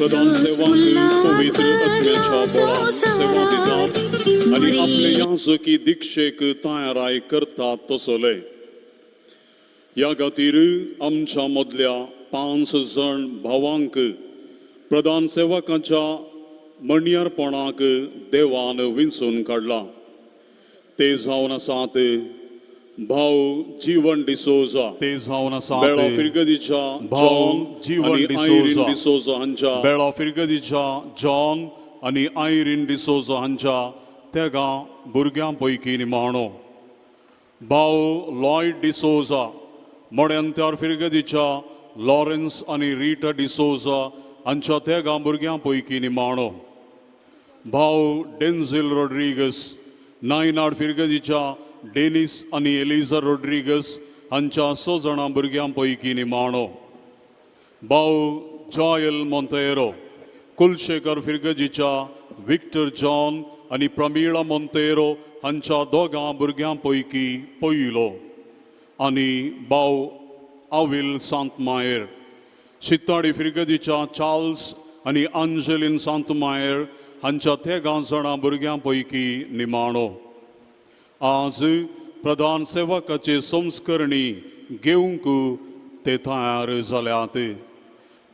प्रधान सेवांक पवित्र आत्म्याच्या बळान सेवा दितात आनी आपले याजकी दीक्षेक तयाराय करतात तसले. ह्या खातीर आमच्या मदल्या 5 जण भावांक प्रधान सेवकांच्या म्हणयारपणाक देवान विंचून काडला. ते जावन आसात भाव जीवन डिसोजा, ते जावन आसात बेळा फिरगदीच्या भाव जीवन डिसोजा डिसोजा हांच्या, बेळा फिरगदीच्या जॉन आनी आयरीन डिसोजा हांच्या तेगा भुरग्यां पैकी निमाणो. भाव लॉयड डिसोजा, मोड्यांत्यार फिरगदीच्या लॉरेन्स आनी रिटा डिसोजा हांच्या तेगा भुरग्यां पैकी निमाणो. भाव डेन्झिल रोड्रिगस, नायनाड फिरगदीच्या डेनिस आनी एलिजा रोड्रिगस हांच्या 6 जाणां भुरग्यां पैकी निमाणो. भाव जॉयल मोंतेरो, कुलशेखर फिरगजीच्या विक्टर जॉन आनी प्रमिळा मोंतेरो हांच्या 2 भुरग्यां पैकी पयलो. आनी भाव आविल सांतमायर, शित्ताडी फिरगजीच्या चार्ल्स आनी अंजलीन सांतमायर हांच्या 3 जाणां भुरग्यां पैकी निमाणो. आज प्रधान सेवकाचे संस्करणी घेवंक ते तयार जाल्यात.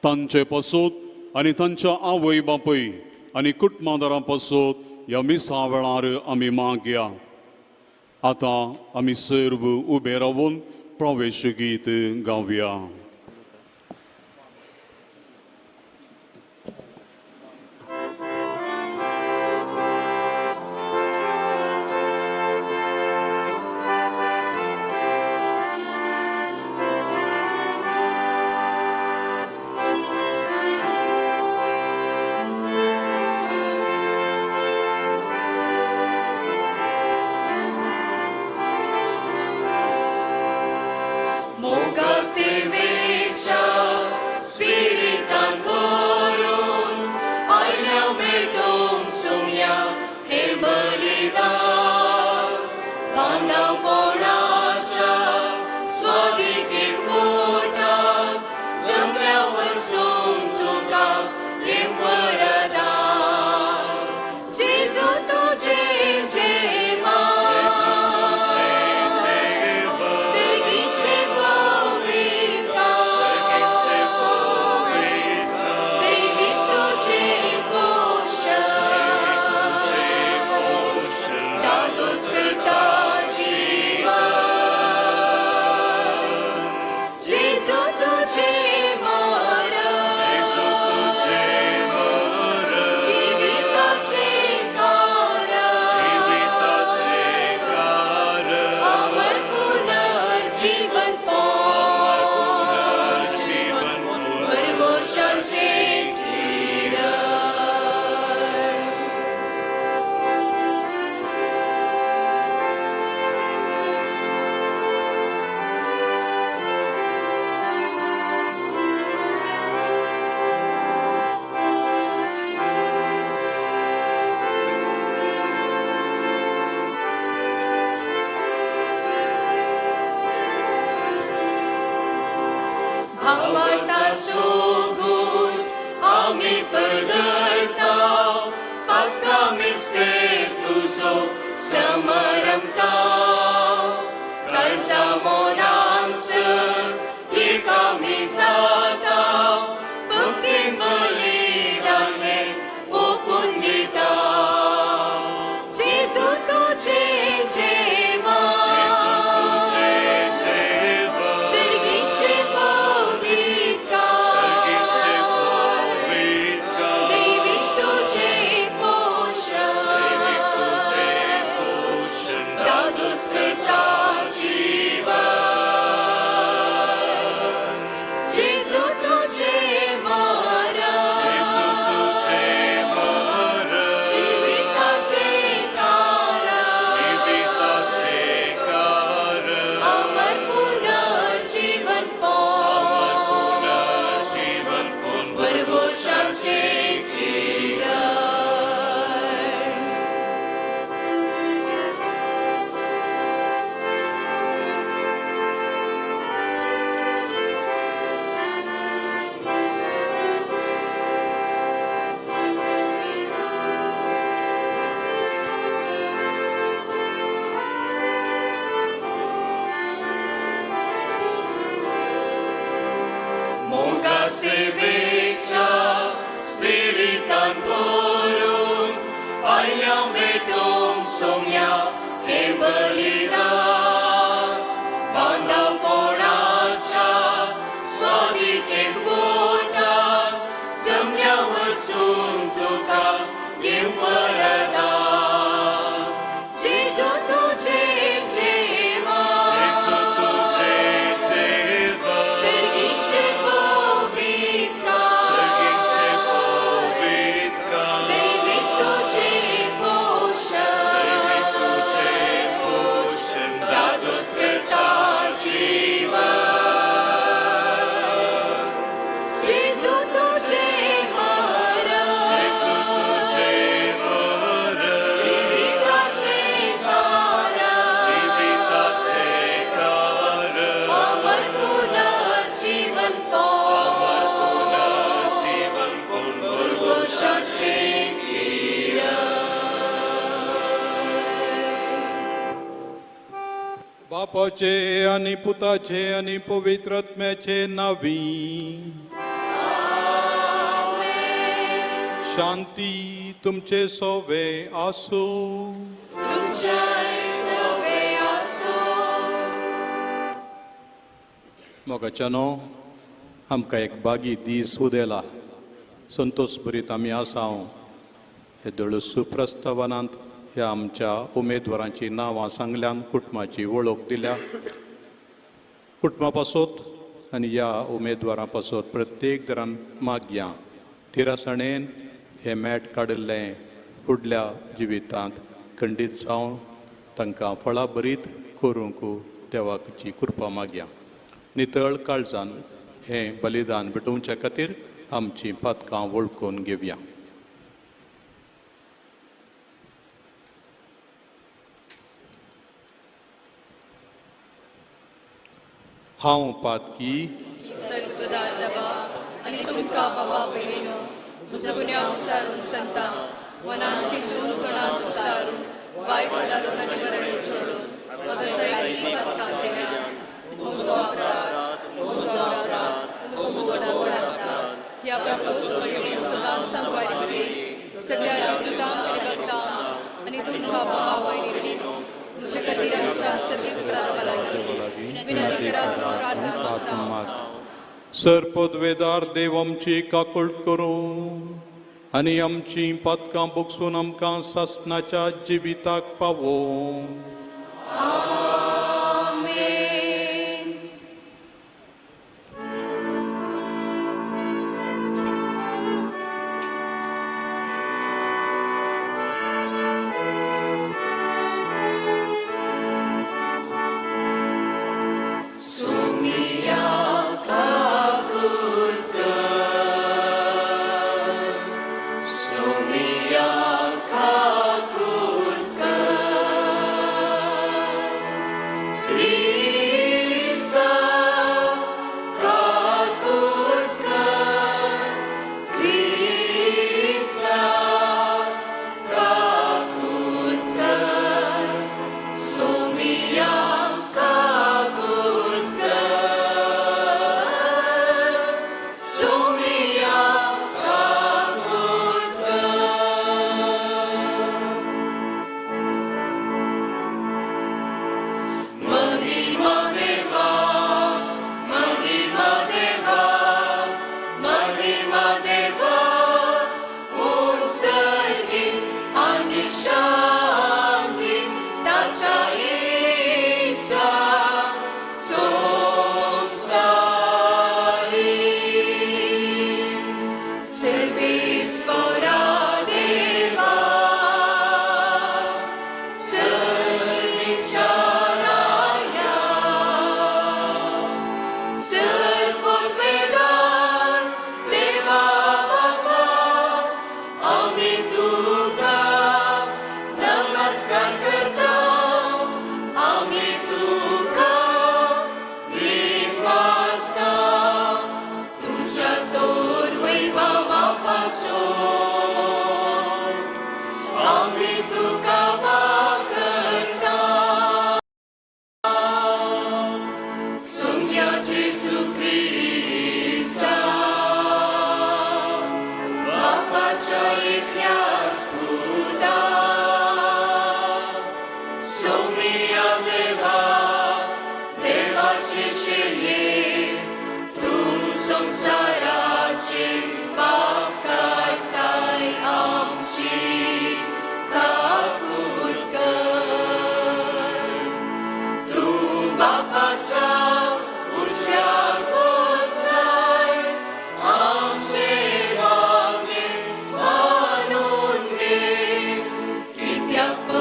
तांचे पासत आनी तांच्या आवय बापूय आनी कुटुंबादारां पासत ह्या मिसा वेळार आमी मागया. आतां आमी सर्व उबे रावन प्रवेश गीत गावया. सेवेच्या स्पिरितान भरून आयल्या भेटोवंक सोम्या हे बलिदान बांदापोणाच्या स्वादिकेक वोटा जमल्या वचून तुका देव वरदान जेजू तुझे जेवा जेजू तुझे जेवा सर्गीचे पवित्र सर्गीचे पवित्र दैवी तुझे पोषण दैवी तुझे पोषण दादोस करता जीवन जेजू तुझे मरण जेजू तुझे मरण जिविताचे कारण जिविताचे कारण अमर पुनर्जीवन अमर पुनर्जीवन पुनर्घोषाचे बापाचे आनी पुताचे आनी पवित्र आत्म्याचे नावी शांती तुमचे सोवे आसूं. तुमच्या सवे आसो. मोगाच्यानो, आमकां एक बागी दीस उदेला. संतोष भरीत आमी आसा. हे दळसू प्रस्तावनांत ह्या आमच्या उमेदवारांची नांवां सांगल्यान कुटुंबाची वळख दिल्या. कुटुंबा पासत आनी ह्या उमेदवारां पासत प्रत्येक दरान मागया थिरासाणेन हें मॅट काडिल्लें फुडल्या जिवितांत खंडीत जावन तांकां फळां भरीत करूंक देवाची कृपा मागया. नितळ काळजान हें बलिदान भेटोवच्या खातीर आमचीं पातकां वळखून घेवया. हांव पातकी सर्वदालवा आनी तुमकां बाबा भयणीनो म्हजो गुन्यांव सारून सांगता मनाची जून तोंडात सारून वायट उदारून आनी बरें सोडून म्हाका जायतीं पातकां केल्यात. म्हजो अपराध, म्हजो अपराध, म्हजो व्हड अपराध. ह्या पासून सदांच सांगपारी बरी सगळ्या देवदूतांक आनी भक्तांक आनी तुमकां बाबा भयणीनो तुमच्या खातीर आमच्या सर्वेस्परा लागीं विनंती करात म्हणून प्रार्थना मागता. सर पदवेदार देव आमची काकूट करूं आनी आमची पातकां बोगसून आमकां सासणाच्या जिविताक पावोवं. आमेन. सुमिया काकुत कर, सुमिया काकुत कर,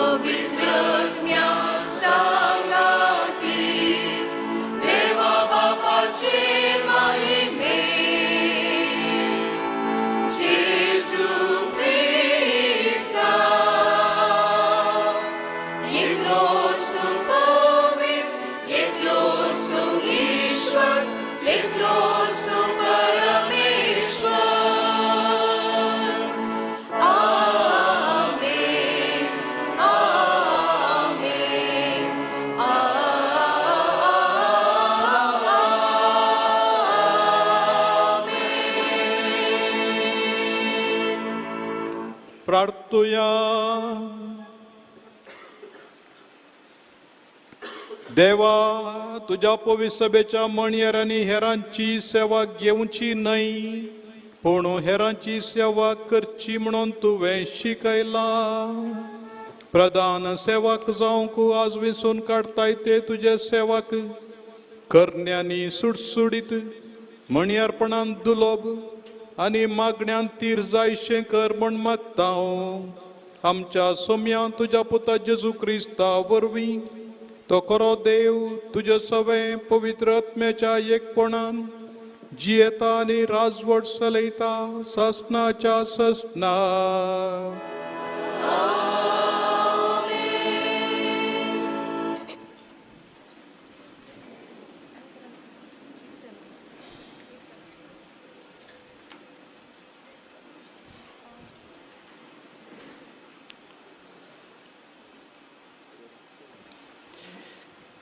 पवित्र आत्म्या सांगाती देवा बापाचे महिमे जेजू क्रिस्ता एकलोच तूं पवित्र एकलोच तूं ईश्वर एकलोच तूं परमेश्वर. आमेन आमेन आमेन. प्रार्थुया. देवा तुज्या पवित्र सभेच्या मणयेरांनी हेरांची सेवा घेवची न्हय पूण हेरांची सेवा करची म्हणून तुवें शिकयलां. प्रधान सेवक जावंक आज विसून काडताय ते तुजे सेवक करण्यांनी सुडसुडीत मणयारपणान दुलोब आनी मागण्यान तीर जायशें कर म्हण मागता. आमच्या सोम्या तुज्या पुता जेजू क्रिस्ता वरवीं तो खरो देव तुजे सवें पवित्र आत्म्याच्या एकपणान जियेता आनी राजवट चलयता सासणाच्या सासणा.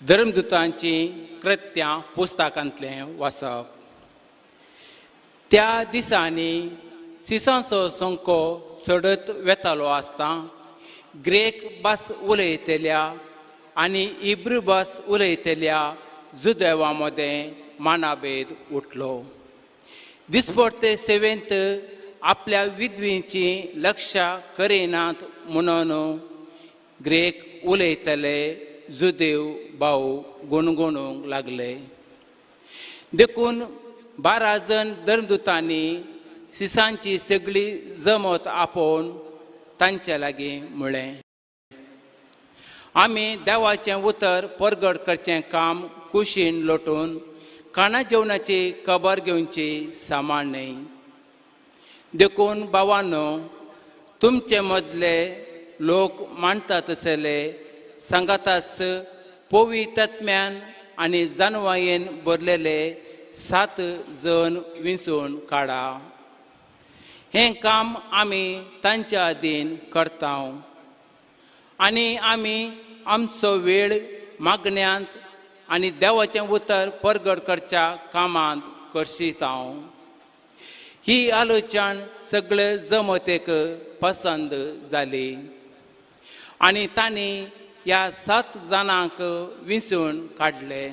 धर्मदुतांची कृत्यां पुस्तकांतलें वाचप. त्या दिसांनी सिसांचो संको चडत वेतालो आसता ग्रेक भास उलयतल्या आनी इब्रू भास उलयतल्या जुदेवा मदें मानाभेद उठलो. दिसपडते सेवेंत आपल्या विधवींची लक्षां करिनात म्हणून ग्रेक उलयतले जुदेव भाव गुणगुणूंक लागले. देखून 12 जण धर्मदुतांनी सिसांची सगळी जमत आपोवन तांचे लागीं म्हळें, आमी देवाचें उतर परगट करचें काम कुशीन लोटून खाणा जेवणाची खबर घेवची सामान न्हय. देखून भावानो तुमचे मदले लोक मानतात तसले सांगातास पवित्र आत्म्यान आनी जानवायेन भरलेले 7 जण विंचून काडा. हें काम आमी तांच्या अधीन करता आनी आमी आमचो वेळ मागण्यांत आनी देवाचें उतर परगट करच्या कामांत करशिता. ही आलोचन सगळे जमतेक पसंद जाली आनी तांणी ह्या 7 जाणांक विंचून काडले.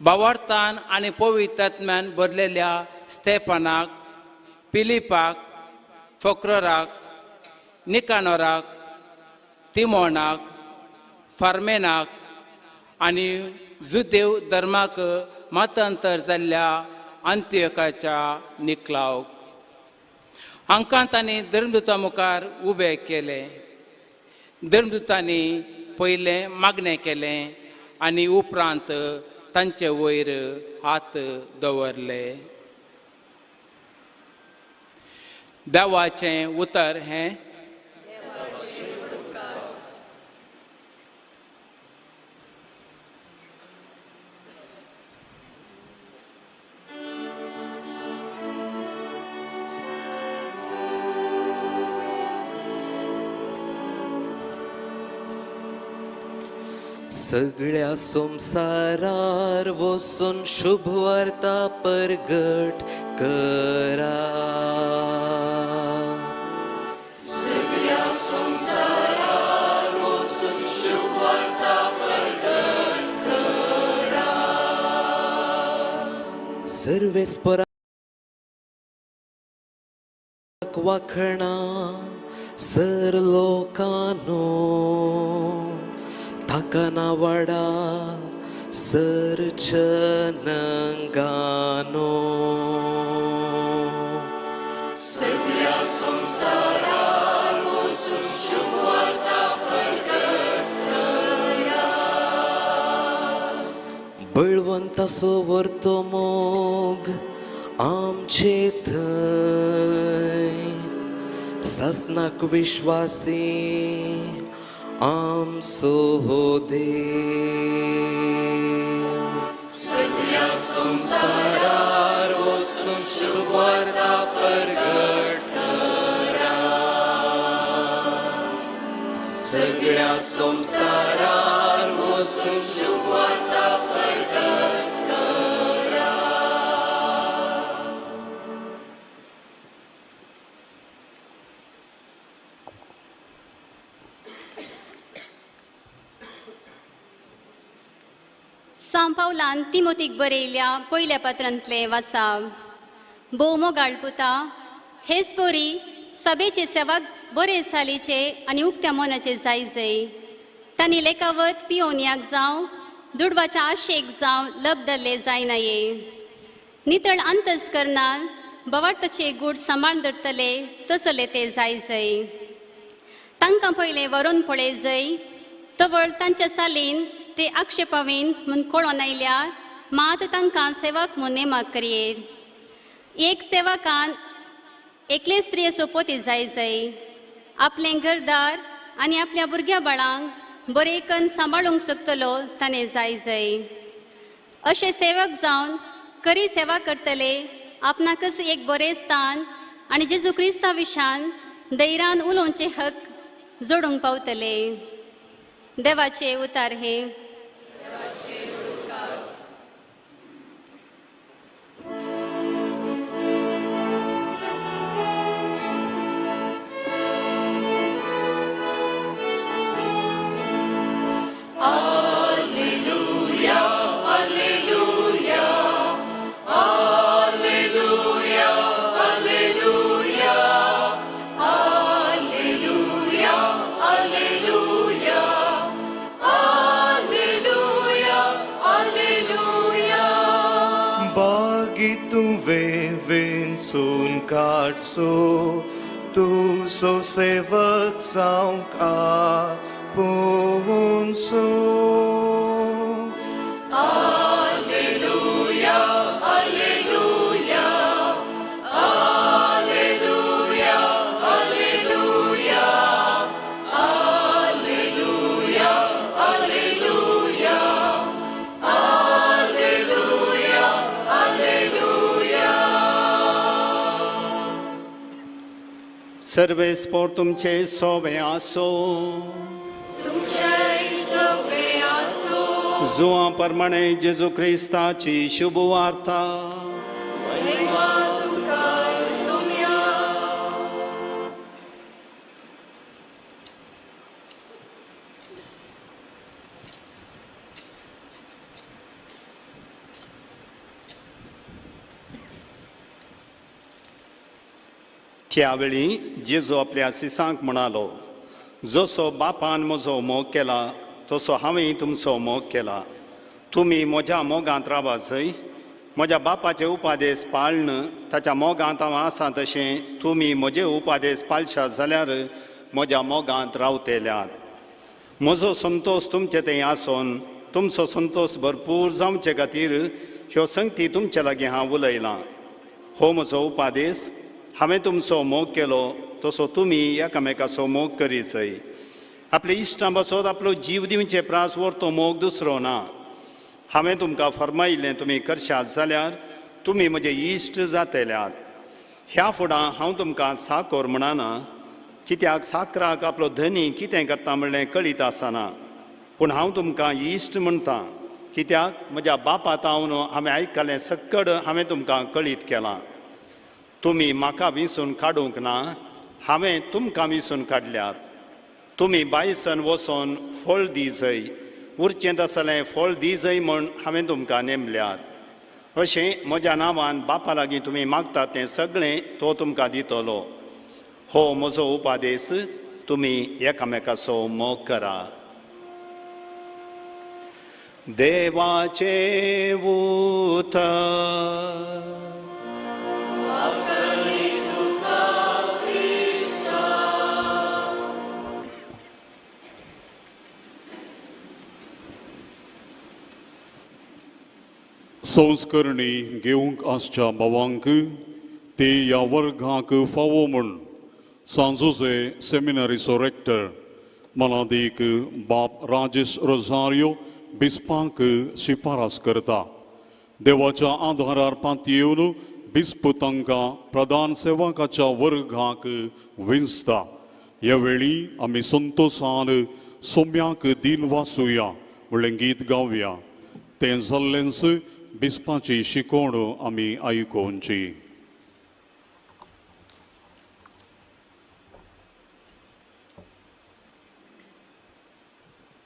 भावार्थान आनी पवित्र आत्म्यान भरलेल्या स्तेफानाक, फिलिपाक, फोक्रोराक, निकानोराक, तिमोनाक, फार्मेनाक आनी जुदेव धर्माक मतांतर जाल्ल्या अंत्योकाच्या निकलावक हांकां तांणी धर्मदुता मुखार उबे केले. धर्मदुतांनी पयलें मागणें केलें आनी उपरांत तांचे वयर हात दवरले. देवाचें उतर हें. सगळ्या संवसारार वचून शुभवार्ता परगट करा. सगळ्या संवसारार वचून शुभवार्ता परगट करा. सर्वेस्पराक वाखणा सर लोकांनो ताका नावाडा सर जनंगानो. सगळ्या संवसारार वचून शुभवार्ता परगट बळवंताचो वर्तो मोग आमचे थंय सासनाक विश्वासी आमचो देव. सगळ्या संवसारार वचून शुभवार्ता परगट करा. सगळ्या संवसारार वचून शुभवार्ता परगट करा. सांव पावलान तिमोतीक बरयल्या पयल्या पत्रांतलें वाचा. भोव मोगाळ पुता, हेच पोरी सभेचे सेवाक बरे सालीचे आनी उक्त्या मनाचे जाय जय. तांणी लेखावत पियोनयाक जावं दुडवाच्या आशेक जावं लबदल्ले जायनाये. नितळ अंतस करनान बवार्थाचे गूट सांबाळ धरतले तसले ते जाय जय. तांकां पयलें व्हरून पळय जय तवळ तांच्या सालीन ते आक्षेपावीन म्हूण कळोन आयल्यार मात तांकां सेवाक म्हूण नेमाक करयेत. एक सेवकान एकले स्त्रियेचो पोती जाय जय. आपलें घरदार आनी आपल्या भुरग्या बाळांक बरें कन्न सांबाळूंक शकतलो ताणें जाय जय. अशे सेवक जावन खरी सेवा करतले आपणाकच एक बरें स्थान आनी जेजू क्रिस्ता विशान धैर्यान उलोवचे हक जोडूंक पावतले. देवाचे उतार हे. Alleluia, Alleluia, Alleluia, Alleluia, Alleluia, Alleluia, Alleluia, Alleluia. बागी तुवें विंचून काडचो तुजो सेवक जावंक आपुनसो. Alleluia, Alleluia, Alleluia, Alleluia, Alleluia, Alleluia, Alleluia, Alleluia. सर्वेस्पोर तुमचे सोवे आसो. तुमच्याय सवे आसो. जुआ प्रमाणे जेजू क्रिस्ताची शुभवार्ता. महिमा तुका सोम्या. त्यावेळी जेजू आपल्या सिसांक म्हणालो, जसो बापान म्हजो मोग केला तसो हांवें तुमचो मोग केला. तुमी म्हज्या मोगांत रावा जय. म्हज्या बापाचे उपादेश पाळन ताच्या मोगांत हांव आसा तशें तुमी म्हजे उपादेश पाळशात जाल्यार म्हज्या मोगांत रावतेल्यात. म्हजो संतोश तुमचे थंय आसून तुमचो संतोश भरपूर जावचे खातीर ह्यो संगती तुमचे लागीं हांव उलयलां. हो म्हजो उपादेश, हांवें तुमचो मोग केलो तसो तुमी एकामेकाचो मोग करीत. आपल्या इश्टां पासत आपलो जीव दिवचे प्रास व्हरतो मोग दुसरो ना. हांवें तुमकां फर्मायिल्लें तुमी करशात जाल्यार तुमी म्हजे इश्ट जातल्यात. ह्या फुडां हांव तुमकां साकोर म्हणना, कित्याक साकराक आपलो धनी कितें करता म्हणलें कळीत आसना. पूण हांव तुमकां इश्ट म्हणटा, कित्याक म्हज्या बापा तावन हांवें आयकलें सक्कड हांवें तुमकां कळीत केलां. तुमी म्हाका विंचून काडूंक ना, हांवें तुमकां विंचून काडल्यात. तुमी बायसन वचोन फळ दी जय, उरचें तसलें फळ दी जय म्हूण हांवें तुमकां नेमल्यात. अशें म्हज्या नांवान बापा लागीं तुमी मागतात तें सगळें तो तुमकां दितलो. हो म्हजो उपादेश, तुमी एकामेकाचो मोग करा. देवाचें उतर. संस्करणी घेवंक आसच्या भावांक ते ह्या वर्गाक फावो म्हूण सांजुजे सेमिनरीचो रेक्टर मनादीक बाप राजेश रोजारियो बिस्पांक शिफारस करता. देवाच्या आधारार पातयेवन बिस्प तांकां प्रधान सेवकाच्या वर्गाक विंचता. ह्या वेळी आमी संतोशान सोम्याक दिन वाचुया म्हणलें गीत गावया. तें जाल्लेंच बिस्पाची शिकवण आमी आयकुची.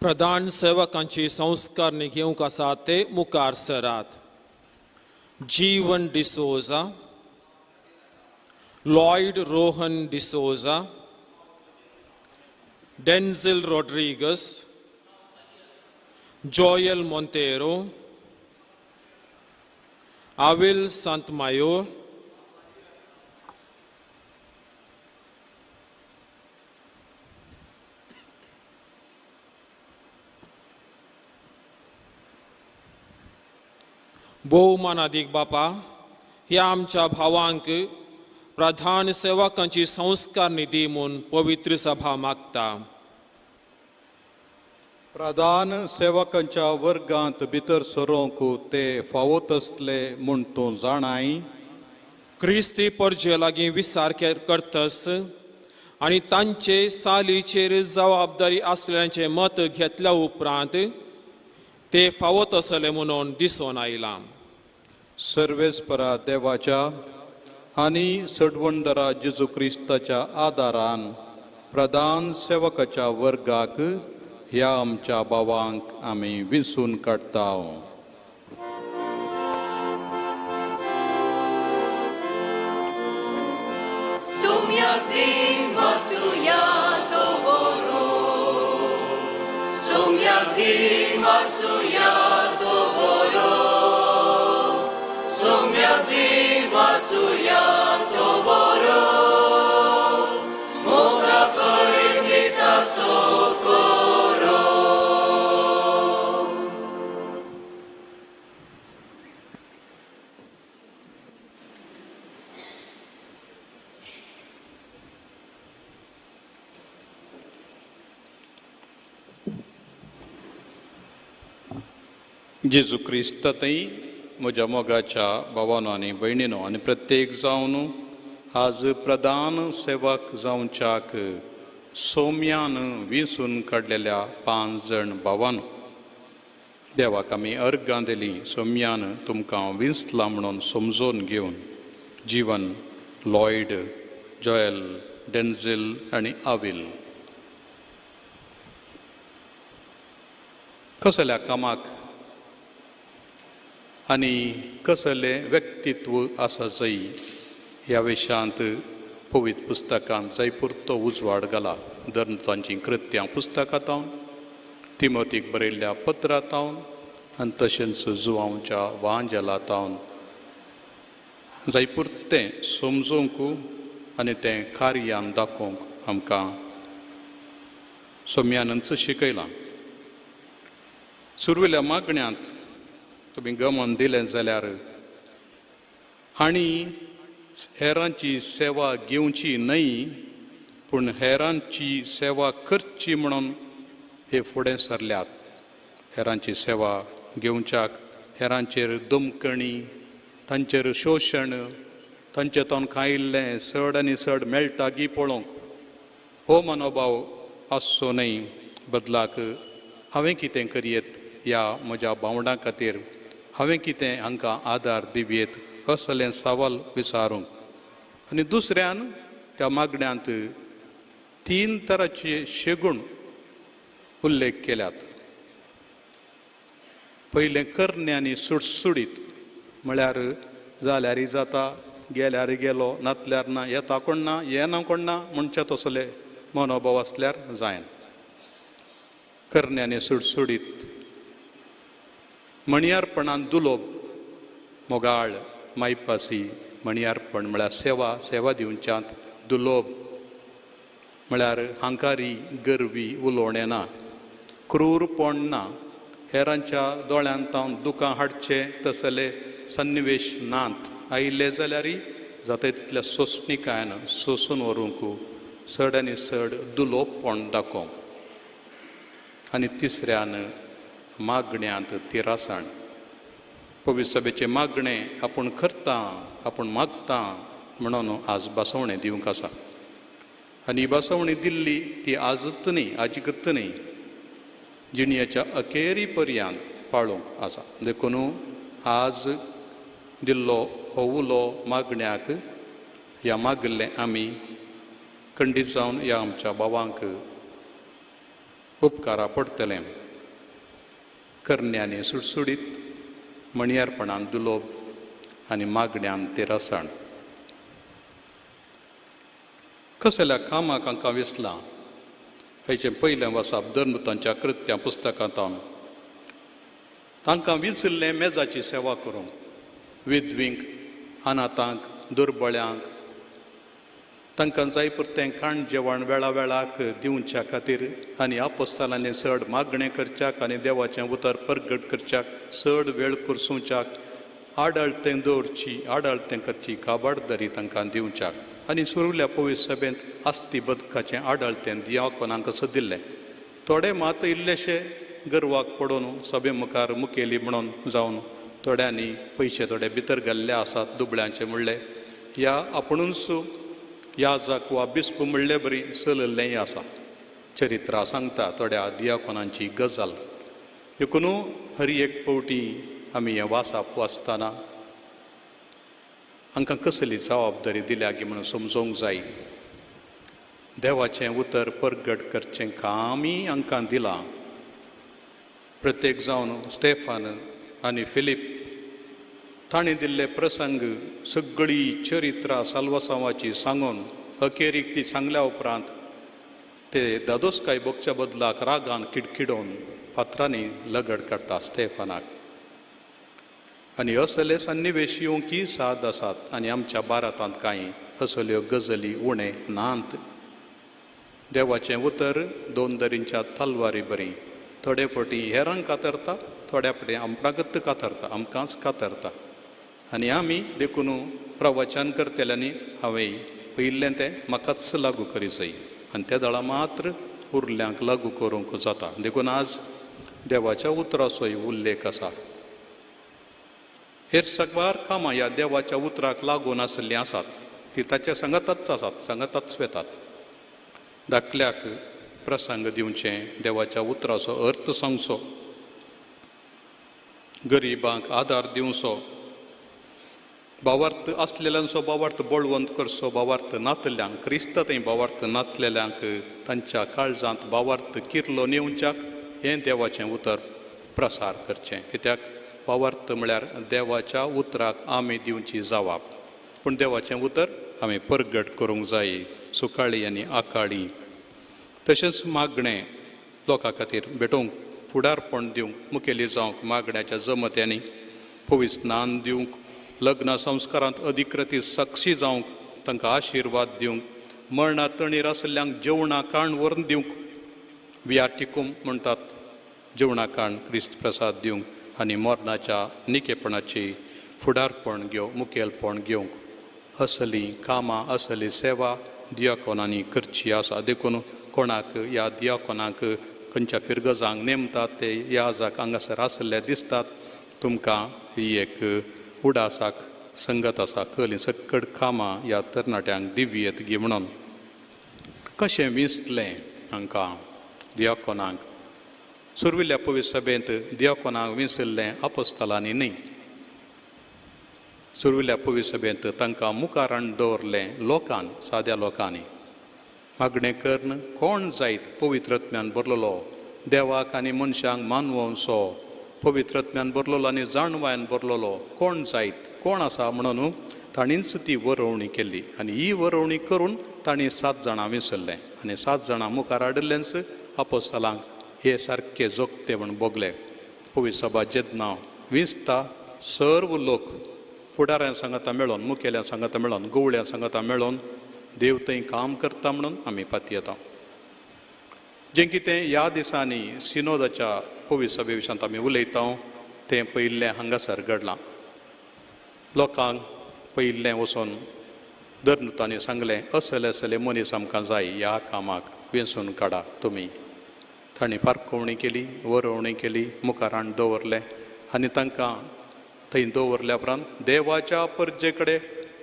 प्रधान सेवकांची संस्कारणी घेवंक आसा ते मुखार सरात. Jeevan D'Souza, Lloyd Rohan D'Souza, Denzil Rodrigues, Joel Monteiro, Avil Santmayor, भोवमानादीक बापा, ह्या आमच्या भावांक प्रधान सेवकांची संस्कार निधी म्हूण पवित्र सभा मागता. प्रधान सेवकांच्या वर्गांत भितर सरोंक ते फावत आसले म्हूण तूं जाणाय. क्रिस्ती परजे लागीं विचार करतस आनी तांचे सालीचेर जबाबदारी आसलेल्यांचें मत घेतल्या उपरांत ते फावत आसले म्हणून दिसून आयलां. सर्वेस्परा देवाच्या आनी सडवणदारा जेजू क्रिस्ताच्या आदारान प्रधान सेवकाच्या वर्गाक ह्या आमच्या भावांक आमी विंचून काडटा. जेजू क्रिस्तांतय म्हज्या मोगाच्या भावानो आनी भयणीनो आनी प्रत्येक जावन आज प्रधान सेवक जावच्याक सोम्यान विंचून काडलेल्या 5 जण भावानो, देवाक आमी अर्गां दिली. सोम्यान तुमकां विंचला म्हणून समजून घेवन जीवन, लॉयड, जॉयल, डेन्झिल आनी आविल कसल्या कामाक आनी कसलें व्यक्तित्व आसा जय ह्या विशयांत पवित्र पुस्तकांत जायपुरतो उजवाड घाला. धर्म तांचीं कृत्यां पुस्तकांत, तिमोतीक बरयल्ल्या पत्रांत आनी तशेंच जुवांवच्या वांजेलांत जायपुरतें समजूंक आनी तें कार्यान दाखोवंक आमकां सोम्यानंच शिकयलां. सुरवेल्या मागण्यांत तुमी गमन दिलें जाल्यार हांणी हेरांची सेवा घेवची न्हय पूण हेरांची सेवा करची म्हणून हे फुडें सरल्यात. हेरांची सेवा घेवच्याक हेरांचेर दमकणी, तांचेर शोशण, तांचे तोंड खायिल्लें चड आनी चड मेळटा गी पळोवंक हो मनोभाव आसचो न्हय. बदलाक हांवें कितें करयेत ह्या म्हज्या भावंडां खातीर, हांवें कितें हांकां आदार दिवयेत असलें सवाल विचारूंक. आनी दुसऱ्यान त्या मागण्यांत 3 तराचे शेगूण उल्लेख केल्यात. पयलें करणे आनी सुडसुडीत, म्हळ्यार जाल्यारय जाता, गेल्यार गेलो, नातल्यार ना, येता कोण ना, येना कोण ना म्हणचे तसले मनोभाव आसल्यार जायना. करणे आनी सुडसुडीत, मणयारपणान दुलोब, मोगाळ, मायपासी. मणयारपण म्हळ्यार सेवा, सेवा दिवच्यांत दुलोब म्हळ्यार हांकारी, गर्वी उलोवणें ना, क्रूरपण ना, हेरांच्या दोळ्यांत तावन दुकां हाडचे तसले सन्निवेश नात आयिल्ले जाल्यारय जाता तितल्या सोंसणिकायेन सोंसून व्हरूंक चड आनी चड दुलोपण दाखोवंक. आनी तिसऱ्यान मागण्यांत तिरासाण. पवित्र सभेचें मागणें आपूण करता, आपूण मागता म्हणून आज बसवणें दिवंक आसा. आनी ही बसवणी दिल्ली ती आजूच न्ही, आजिकूच न्ही, जिणेच्या अखेरी पर्यंत पाळूंक आसा. देखून आज दिल्लो हो उलो मागण्याक ह्या मागिल्लें आमी खंडीत जावन ह्या आमच्या भावांक उपकारा पडटलें. करण्यांनी सुडसुडीत, म्हणयारपणान दुलोब आनी मागण्यान तिरासाण. कसल्या कामाक हांकां विसलां हेचें पयलें वसाप धर्मतांच्या कृत्या पुस्तकांत तांकां विचिल्लें मेजाची सेवा करूंक, विधवींक, अनाथांक, दुर्बळ्यांक तांकां जाय पुरतें खाण जेवण वेळा वेळाक दिवच्या खातीर आनी आपोस्तालांनी चड मागणें करच्याक आनी देवाचें उतर परगट करच्याक चड वेळ करसुच्याक आडळतें दवरची, आडळतें करची काबाडदारी तांकां दिवच्याक. आनी सुरुल्या पवित्र सभेंत आस्ती बदकाचें आडळतें दियाकोनांक दिल्लें. थोडे मात इल्लेशे गर्वाक पडून सभे मुखार मुखेली म्हणून जावन थोड्यांनी पयशे थोडे भितर घाल्ले आसात दुबळ्यांचे म्हणले ह्या आपुणूच याजक वा बिस्प म्हणले बरी चलल्लेंय आसा. चरित्रां सांगता थोड्या दियाकोनांची गजाल. देखून हर एक फावटी आमी हें वाचप वाचतना हांकां कसली जबाबदारी दिल्या गी म्हणून समजोंक जाय. देवाचें उतर परगट करचें कामय हांकां दिलां. प्रत्येक जावन स्टेफान आनी फिलीप तांणी दिल्ले प्रसंग सगळी चरित्रां साल्वासांवाची सांगून अखेरीक ती सांगल्या उपरांत ते दादोसकाय भोगच्या बदलाक रागान किडकिडोवन फातरांनी लगड काडटा स्टेफानाक. आनी असले सन्निवेश येवंकी साद आसात आनी आमच्या भारतांत कांय असल्यो गजली उणें नात. देवाचें उतर दोन दरींच्या तलवारी बरी थोडे फावटी हेरांक कातरता, थोड्या फावटी आमकांच कातरता, आमकांच कातरता. आनी आमी देखून प्रवचन करतल्यांनी हांवें पळयिल्लें तें म्हाकाच लागू करी जाय आनी ते दळा मात्र उरल्यांक लागू करूंक जाता. देखून आज देवाच्या उतराचोय उल्लेख आसा. हेर सगळ्या कामां ह्या देवाच्या उतराक लागून आशिल्लीं आसात, ती ताच्या सांगाताच आसात, सांगाताच वेतात. धाकल्याक प्रसंग दिवचें, देवाच्या उतराचो अर्थ सांगचो, गरिबांक आदार दिवचो, भावार्थ आसलेल्यांचो भावार्थ बळवंत करचो, भावार्थ नातल्यांक क्रिस्त थंय भावार्थ नातलेल्यांक तांच्या काळजांत भावार्थ किर्लो नेवच्याक हें देवाचें उतर प्रसार करचें. कित्याक भावार्थ म्हळ्यार देवाच्या उतराक आमी दिवची जवाब. पूण देवाचें उतर आमी परगट करूंक जाय सुकाळी आनी आकाळी. तशेंच मागणें लोकां खातीर भेटोवंक, फुडारपण दिवंक, मुखेली जावंक मागण्याच्या जमत्यांनी पवित्र स्नान दिवंक, लग्न संस्कारांत अधिकृती साक्षी जावंक, तांकां आशिर्वाद दिवंक, मरणा तणीर आशिल्ल्यांक जेवणा काण व्हरून दिवंक, वियाटिकूम म्हणटात जेवणा काण क्रिस्त प्रसाद दिवंक आनी मरणाच्या निकेपणाची फुडारपण घेवंक, मुखेलपण घेवंक असली कामां, असली सेवा दियाकोनांनी करची आसा. देखून कोणाक ह्या दियाकोनाक खंयच्या फिरगजांक नेमतात ते याजाक हांगासर आशिल्ले दिसतात. तुमकां ही एक उडासाक संगत आसा, कहलीं सक्कड कामां ह्या तरणाट्यांक दिवयेत गी म्हणून. कशें विंचलें हांकां दियाकोनांक? सुर्विल्ल्या पवित्र सभेंत दियाकोनांक विंचिल्लें आपोस्तलांनी न्ही. सुर्विल्ल्या पवित्र सभेंत तांकां मुखार हाडून दवरलें लोकान, साद्या लोकांनी. मागणें करून कोण जायत पवित्रत्म्यान भरलेलो, देवाक आनी मनशांक मानवोवचो, पवित्रत्म्यान भरलेलो आनी जाणवायन भरलेलो कोण जायत, कोण आसा म्हणून ताणींच ती वरोवणी केली. आनी ही वरोवणी करून तांणी 7 जाणां विसरलें आनी 7 जाणां मुखार हाडिल्लेंच आपोस्तलांक हे सारके जोगते म्हूण भोगले. पवित्र सभा जेन्ना विंचता सर्व लोक फुडाऱ्यां सांगाता मेळोन, मुखेल्यां सांगाता मेळोन, गवळ्यां सांगाता मेळोन देव थंय काम करता म्हणून आमी पातयेता. जें कितें ह्या दिसांनी सिनोदाच्या पवित्र सभे विशयांत आमी उलयता तें पयिल्लें हांगासर घडलां. लोकांक पयिल्लें वचून धर्मतांनी सांगलें असले असले मनीस आमकां जाय ह्या कामाक वेंचून काडा तुमी. तांणी पारखवणी केली, वरोवणी केली, मुखार हाडून दवरलें आनी तांकां थंय दवरल्या उपरांत देवाच्या परजे कडेन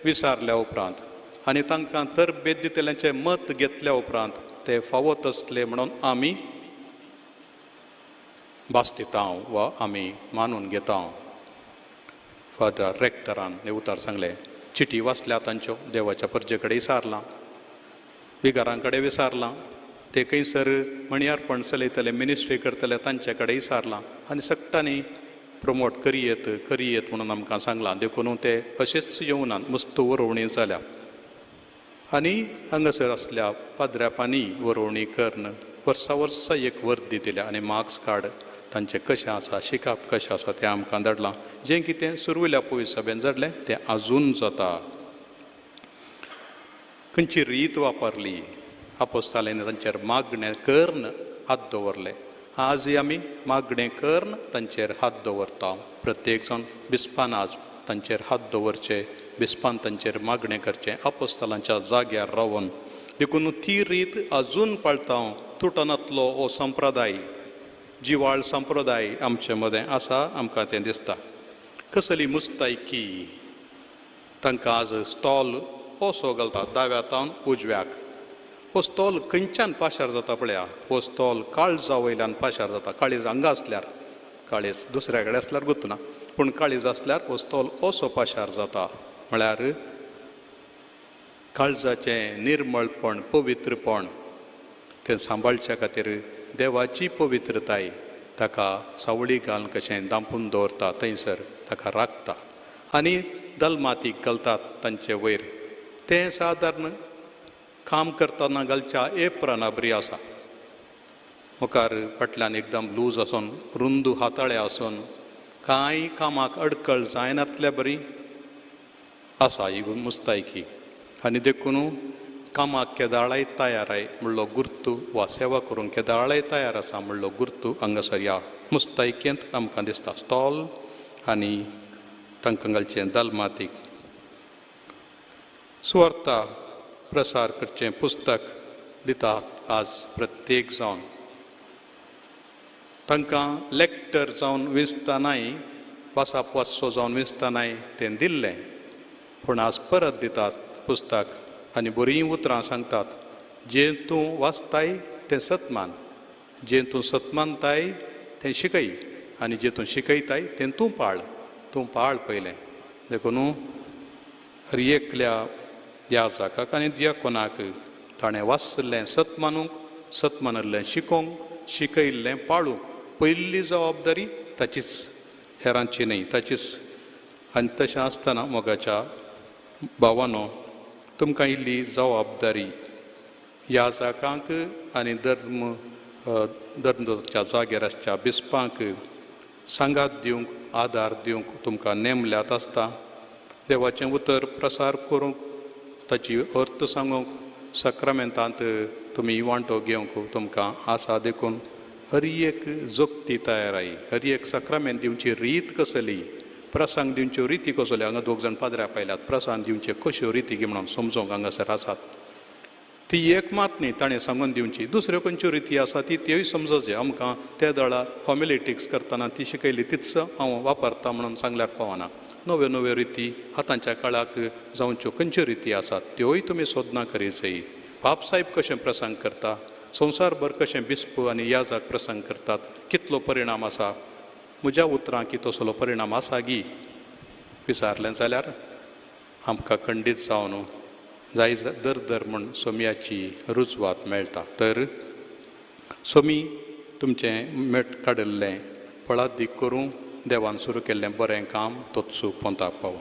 विचारल्या उपरांत आनी तांकां तरबेद दितल्यांचें मत घेतल्या उपरांत ते फावो तसले म्हणून आमी भास दिता वा आमी मानून घेता. फादर रेक्टरान हें उतर सांगलें. चिटी वाचल्या तांच्यो, देवाच्या परजे कडेन विचारलां, विगारां कडेन विचारलां, ते खंयसर मणयारपण चलयतले, मिनिस्ट्री करतले तांचे कडेन विचारलां आनी सगटांनी प्रमोट करयेत करयेत म्हणून आमकां सांगलां. देखून ते अशेंच येवनात, मस्त वरोवणी जाल्या आनी हांगासर आसल्या पाद्र्यापांनी वरोवणी करून वर्सा वर्सा एक वर्दी दिल्या आनी मार्क्स कार्ड तांचें कशें आसा, शिकप कशें आसा तें आमकां धाडलां. जें कितें सुरवेल्या पवित्र सभेन जाडलें तें आजून जाता. खंयची रीत वापरली आपोस्तालांनी तांचेर मागणें करून हात दवरले. आजय आमी मागणें करून तांचेर हात दवरता. प्रत्येक जाण बिस्पान आज तांचेर हात दवरचे, बिस्पान तांचेर मागणें करचें आपोस्तालांच्या जाग्यार रावन. देखून ती रीत आजून पाळटा. तुटनातलो हो संप्रदाय, जिवाळ संप्रदाय आमचे मदें आसा, आमकां तें दिसता. कसली मुस्तायकी तांकां आज स्टॉल असो घालता दाव्या तावन उजव्याक. हो स्टॉल खंयच्यान पाशार जाता पळया, हो स्टॉल काळजा वयल्यान पाशार जाता. काळीज हांगा आसल्यार, काळीज दुसऱ्या कडेन आसल्यार गुतना, पूण काळीज आसल्यार हो स्टॉल असो पाशार जाता. म्हळ्यार काळजाचें निर्मळपण, पवित्रपण तें सांबाळच्या खातीर देवाची पवित्रताय ताका सावळी घालून कशें दांपून दवरता, थंयसर ताका राखता आनी दलमातीक घालतात तांचे वयर. तें सादारण काम करतना घालच्या एप्राना बरी आसा. मुखार फाटल्यान एकदम लूज आसून रुंदू हाताळे आसून कांय कामाक अडकळ जायनातल्या बरी आसा ही मुस्तायकी. आनी देखून कामाक केदाळाय तयार I म्हणलो गुर्तू वा सेवा करूंक केदाळाय तयार आसा म्हणलो गुर्तू हांगासर ह्या मुस्तायकेंत आमकां दिसता. स्टॉल आनी तांकां घालचें दलमातीक. सुवार्ता प्रसार करचें पुस्तक दितात आज प्रत्येक जावन. तांकां लेक्टर जावन विंचतनाय, वासाप वाचचो जावन विंचतनाय तें दिल्लें, पूण आज परत दितात पुस्तक आनी बरीं उतरां सांगतात. जें तूं वाचताय तें सतमान, जें तूं सतमानताय तें शिकय आनी जें तूं शिकयताय तें तूं पाळ, तूं पाळ पयलें. देखून हर एकल्या ह्या जाकाक आनी दियाकोनाक ताणें वाचलें सत मानूंक, सत मानिल्लें शिकोवंक, शिकयल्लें पाळूंक पयली जबाबदारी ताचीच, हेरांची न्हय, ताचीच. आनी तशें आसतना मोगाच्या भावानो, तुमकां इल्ली जबाबदारी ह्या जाकांक आनी धर्म धर्मच्या जाग्यार आसच्या बिस्पांक सांगात दिवंक, आदार दिवंक तुमकां नेमल्यात आसता. देवाचें उतर प्रसार करूंक, ताची अर्थ सांगूंक, साक्रामेंतांत तुमी वांटो घेवंक तुमकां आसा. देखून हर एक जोगती तयाराय, हर एक साक्रामेंत दिवची रीत कसली, प्रसंग दिवच्यो रिती कसल्यो. हांगा दोग जाण पाद्र्या पायल्यात, प्रसंग दिवचे कश्यो रिती म्हणून समजूंक हांगासर आसात. ती एक मात न्ही ताणें सांगून दिवची, दुसऱ्यो खंयच्यो रिती आसा ती त्योय समजचे. आमकां त्या दळा हॉमिलिटिक्स करतना ती शिकयली तीच हांव वापरता म्हणून सांगल्यार पावना. नव्यो नव्यो रिती आतांच्या काळाक जावच्यो खंयच्यो रिती आसात त्योय तुमी सोदना करी जाय. बापसाहेब कशें प्रसंग करता, संवसारभर कशें बिस्प आनी याजाक प्रसंग करतात, कितलो परिणाम आसा, म्हज्या उतरां की तसलो परिणाम आसा गी विचारलें जाल्यार आमकां खंडीत जावन जाय दर दर म्हूण सोम्याची रुजवात मेळटा. तर सोमी तुमचें मेट काडिल्लें फळादीक करूं देवान सुरू केल्लें बरें काम तोच पोंताक पावो.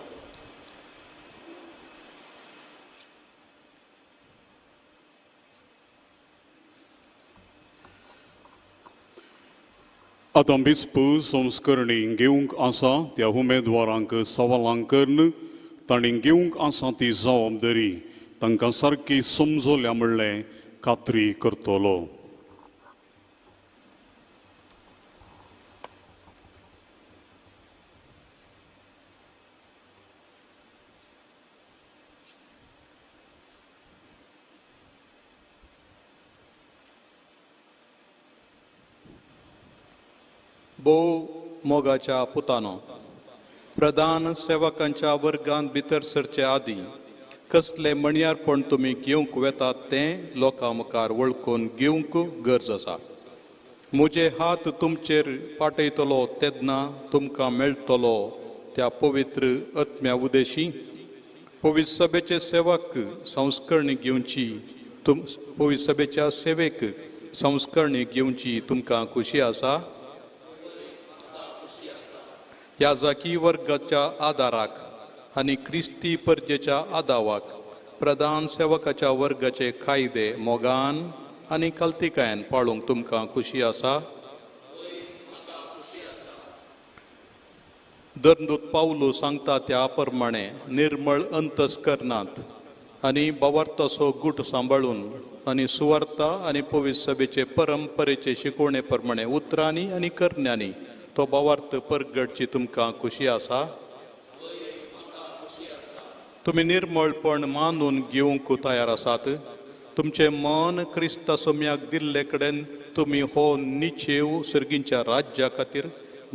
आतां बिस्प संस्करणी घेवंक आसा त्या उमेदवारांक सवालां करून तांणी घेवंक आसा ती जबाबदारी तांकां सारकी समजल्या म्हणलें खात्री करतलो. भोव मोगाच्या पुतानो, प्रधान सेवकांच्या वर्गांत भितर सरचे आदीं कसले म्हणयारपण तुमी घेवंक वेतात तें लोकां मुखार वळखून घेवंक गरज आसा. म्हजे हात तुमचेर पाटयतलो तेन्ना तुमकां मेळटलो त्या पवित्र आत्म्या उदेशी पवित्र सभेचे सेवक संस्करणी घेवची पवित्र सभेच्या सेवेक संस्करणी घेवची तुमकां खुशी आसा. ह्या जाकी वर्गाच्या आदाराक आनी क्रिस्ती परजेच्या आदावाक प्रधान सेवकाच्या वर्गाचे कायदे मोगान आनी कल्तिकायन पाळूंक तुमकां खुशी आसा. दरदूत पावलू सांगता त्या प्रमाणे निर्मळ अंतस्करणांत आनी बावार्थाचो गूट सांबाळून आनी सुवार्ता आनी पवित्र सभेचे परंपरेचे शिकवणे प्रमाणे उतरांनी आनी करण्यांनी तो बावार्थ परगटची तुमकां खुशी आसा. तुमी निर्मळपण मानून घेवंक तयार आसात. तुमचें मन क्रिस्ता सोम्याक दिल्ले कडेन तुमी हो निचेव सर्गींच्या राज्या खातीर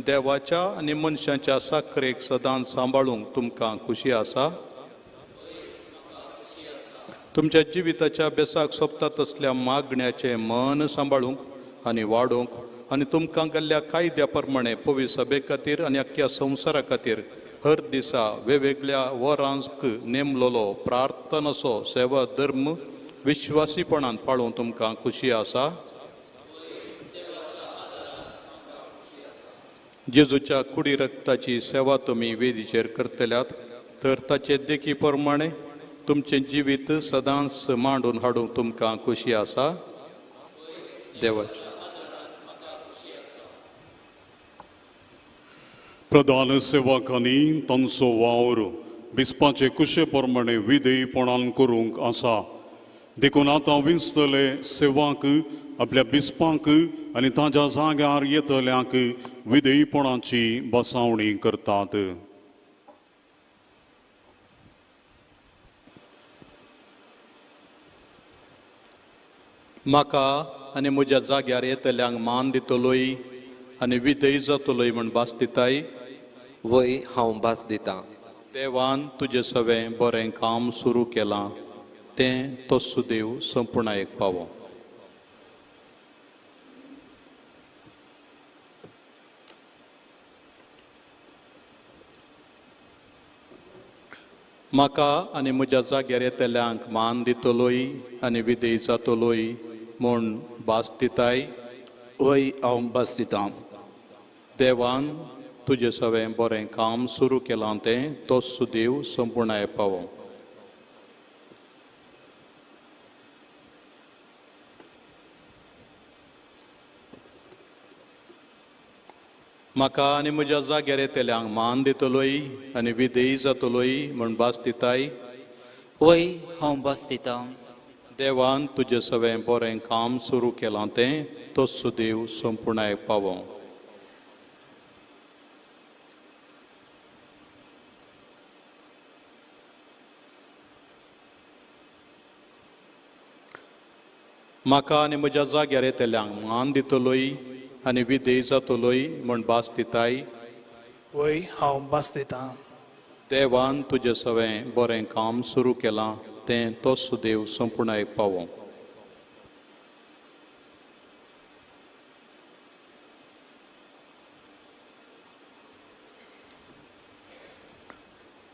देवाच्या आनी मनशाच्या साखरेक सदांच सांबाळूंक तुमकां खुशी आसा. तुमच्या जिविताच्या बेसाक सोबता तसल्या मागण्याचें मन सांबाळूंक आनी वाडोवंक आनी तुमकां गेल्ल्या कायद्या प्रमाणे पवित्र सभे खातीर आनी अख्ख्या संवसारा खातीर हर दिसा वेगवेगळ्या वरांक नेमलोलो प्रार्थनाचो सेवा धर्म विश्वासीपणान पाळूंक तुमकां खुशी आसा. जेजूच्या कुडी रक्ताची सेवा तुमी वेदीचेर करतल्यात तर ताचे देखी प्रमाणे तुमचें जिवीत सदांच मांडून हाडूंक तुमकां खुशी आसा. देवाची प्रधान सेवकांनी तांचो वावर बिस्पाचे कुशे प्रमाणे विधेयपणान करूंक आसा. देखून आतां विंचतले सेवाक आपल्या बिस्पांक आनी ताज्या जाग्यार येतल्यांक विधेयपणाची बसावणी करतात. म्हाका आनी म्हज्या जाग्यार येतल्यांक मान दितलोय आनी विधेय जातलोय म्हूण भास दिताय. वय, हांव भास दितां. देवान तुजें सवें बरें काम सुरू केलां तें तो सुदेव संपुर्णायेक पावो. म्हाका आनी म्हज्या जाग्यार येतल्यांक मान दितलोय आनी विधेय जातलोय म्हूण भास दिताय. वय, हांव भास दितां. देवान तुजें सवें बरें काम सुरू केलां तें तो सुदेव संपुर्णाय पावो. म्हाका आनी म्हज्या जाग्यार येतल्यांक मान दितलोय आनी विधेय जातलोय म्हूण भास दिताय. वय, हांव भास दितां. देवान तुजें सवें बरें काम सुरू केलां तें तो सुदेव संपुर्णाय पावो. म्हाका आनी म्हज्या जाग्यार येतल्यांक मान दितलोय आनी विधेय जातलोय म्हूण भास दिताय. वय, हांव भास दितां. देवान तुजें सवें बरें काम सुरू केलां तें तो सुदेव संपुर्णायेक पावो.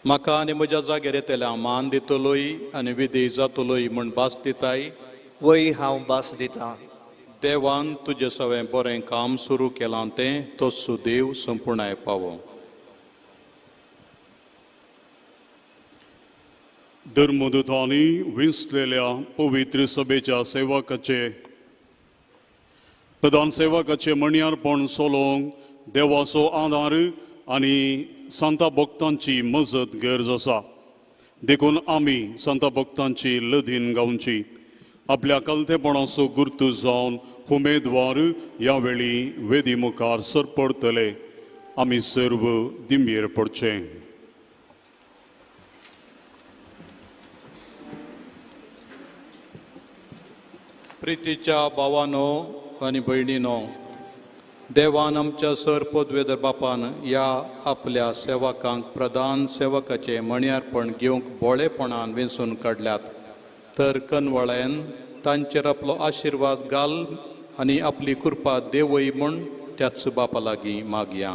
म्हाका आनी म्हज्या जाग्यार येतल्यांक मान दितलोय आनी विधेय जातलोय म्हूण भास दिताय. वय, हांव भास दितां. देवान तुजें सवें बरें काम सुरू केलां तें तो सुदेव संपुर्णाय पावो. धर्मदूतांनी विंचलेल्या पवित्र सभेच्या सेवकाचे प्रधान सेवकाचे म्हणयारपण सोलोवंक देवाचो आदार आनी सांता भक्तांची मजत गरज आसा. देखून आमी सांता भक्तांची लदीन गावची. आपल्या कलतेपणाचो गुर्तू जावन उमेदवार ह्या वेळी वेदी मुखार सरपडतले. आमी सर्व दिमयेर पडचे. प्रितीच्या भावानो आनी भयणीनो, देवान आमच्या सर पदवेदर बापान ह्या आपल्या सेवकांक प्रधान सेवकाचें मण्यार्पण घेवंक बोळेपणान वेंचून काडल्यात, तर कनवळ्यान तांचेर आपलो आशिर्वाद घाल आनी आपली कृपा देवय म्हूण त्याच बापा लागीं मागया.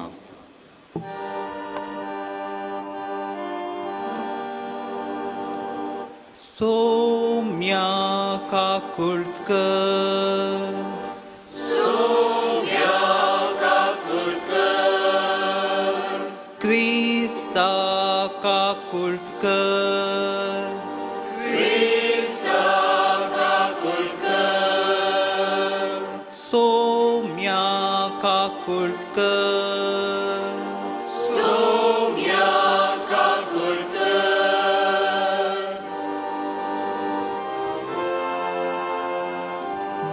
सोम्या काकुळकर, सोम्या काकुळकर, क्रिस्ता काकुळकर, क्रिस्ता काकुळकर, सोम्या काकुळकर, सोम्या काकुळकर.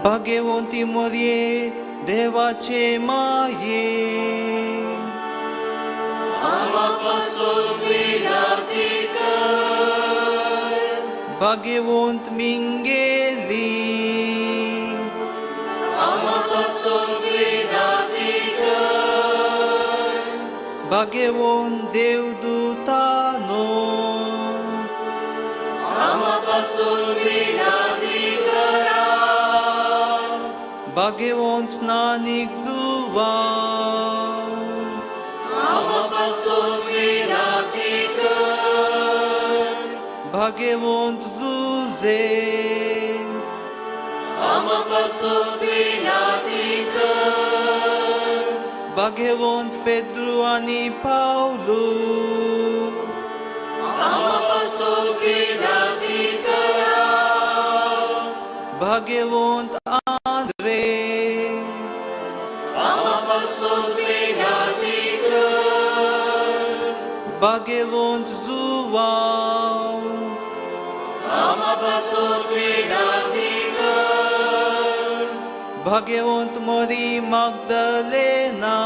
भाग्यवंती मोरये देवाचे माये, आम्हा पासून विनंती कर, भाग्यवंत मिंगेली, आम्हा पासून विनंती कर, भाग्यवंत देवदूतानो, आम्हा पासून विनंती करा, भाग्यवंत स्नानीक जुवान, आम्हा पासून विनंती कर, भाग्यवंत जुजे, आम्हा पासून विनंती कर, भाग्यवंत पेद्रू आनी पावलू, आम्हा पासून विनंती करा, भाग्यवंत आंद्रे, आम्हा पासून विनंती कर, भाग्यवंत जुवान, आम्हा पासून विनंती कर, भाग्यवंत मोरी मागदलेना,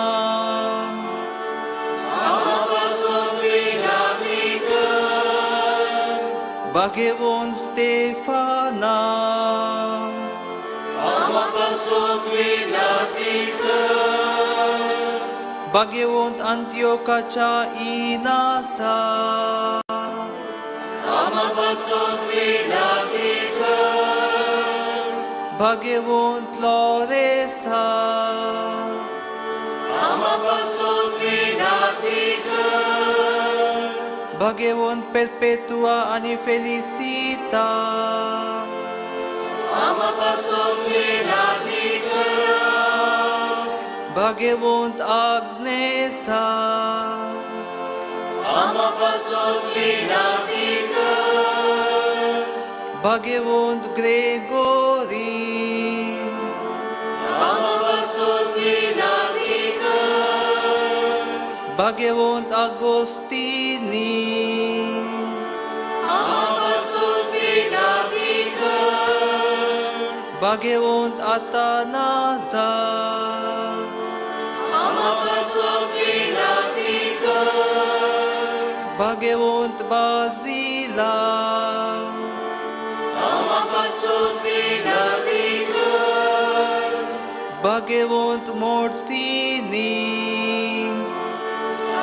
आम्हा पासून विनंती कर, भाग्यवंत स्टेफाना, आम्हा पासून विनंती कर, भाग्यवंत अंत्योकाच्या इनासा, आम्हा पासून विनंती कर, भाग्यवंत लॉरेसा, आम्हा पासून विनंती कर, भाग्यवंत पेर्पेतुआ आनी फेलिसिता, आम्हा पासून विनंती करा, भाग्यवंत आग्नेसा, आम्हा पासून विनंती कर, भाग्यवंत ग्रेगोरी, आम्हा पासून विनंती कर, भाग्यवंत आगोस्तिनी, आम्हा पासून विनंती कर, भाग्यवंत आतानासा, आम्हा पासून विनंती कर, भाग्यवंत बाजिला, आम्हा पासून विनंती कर, भाग्यवंत मोर्तिनी,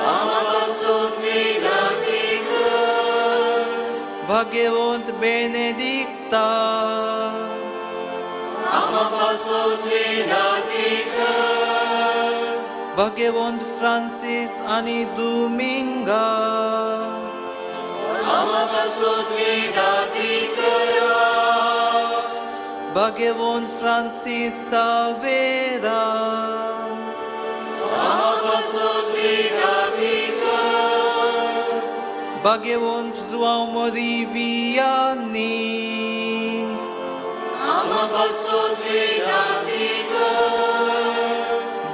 आम्हा पासून विनंती कर, भाग्यवंत बेनेदिक्ता, आम्हा पासून विनंती कर, भाग्यवंत फ्रांसीस आनी दुमिंगा, आम्हा पासून विनंती करा, भाग्यवंत फ्रांसीस सावेरा, आम्हा पासून विनंती कर, भाग्यवंत जुआंव मोरी वियानी, आम्हा पासून विनंती कर,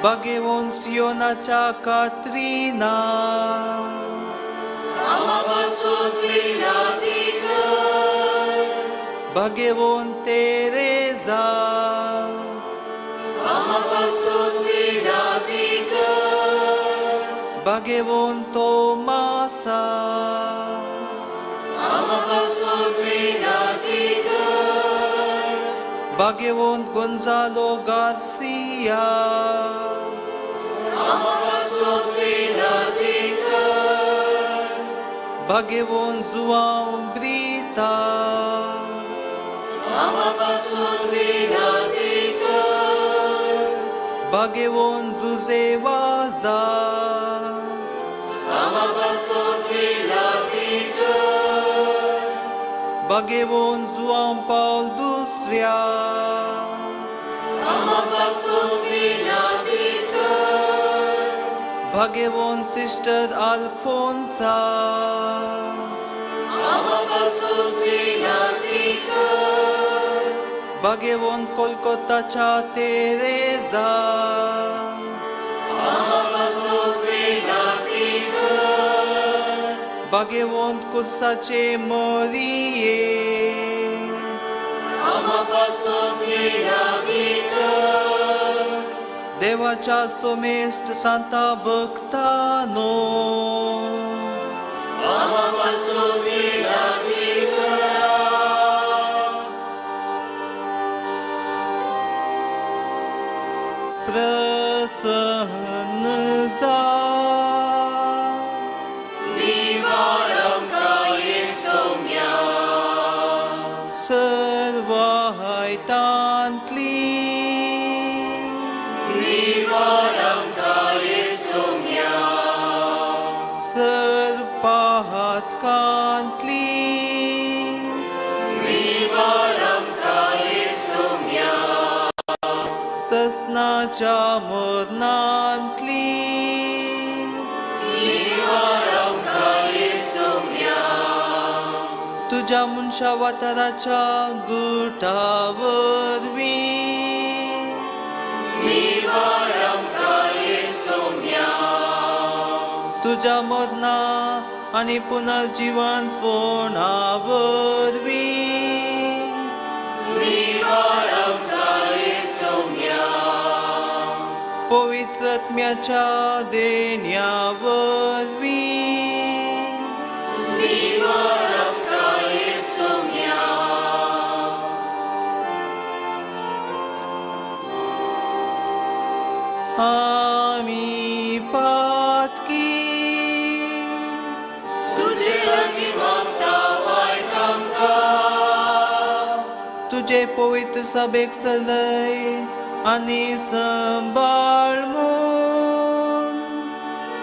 भाग्यवंत सियोनाच्या कात्रिना, आम्हा पासून विनंती कर, भाग्यवंत तेरेजा, आम्हा पासून विनंती कर, भाग्यवंत तोमासा, आम्हा पासून विनंती कर, भाग्यवंत गोंजालो गार्सिया, भाग्यवंत जुवांव ब्रिता, आमा पासून विनाती कर, भाग्यवंत जुजे वाजा, आमा पासून विनाती कर, भाग्यवंत जुवांव पावल दुसऱ्या, आमा पासून विनाती कर, भाग्यवंत सिस्टर आल्फोन्सा, आमा पासून विनाती कर, भाग्यवंत कोलकाताच्या तेरेजा, आमा पासून विनाती कर, भाग्यवंत कुर्साचे मोरिये, आमा पासून विनाती कर, देवाच्या सोमेस्त सांता भक्तानो, आमा पासून विनाती करात. प्रसन्न जा, निवार आमकां येसोम्या, सर्व हायटांतली, निवार आमकां येसोम्या, सर्व पातकांतली, निवार आमकां येसोम्या, ससनाच्या मरणांतली, निवार आमकां येसोम्या, तुज्या मनशा वाठाराच्या गुटा वरवीं, निवार आमकां येसोम्या, तुज्या मरणा आनी पुनर्जिवंतपणा वरवीं, निवार आमकां येसोम्या, पवित्र आत्म्याच्या देण्या वरवीं, निवार आमकां येसोम्या. आमी पातकी, तुजे लागीं मागता वायट आमकां, तुजे पवित्र सभेक सलय आनी संबाळ म्हूण,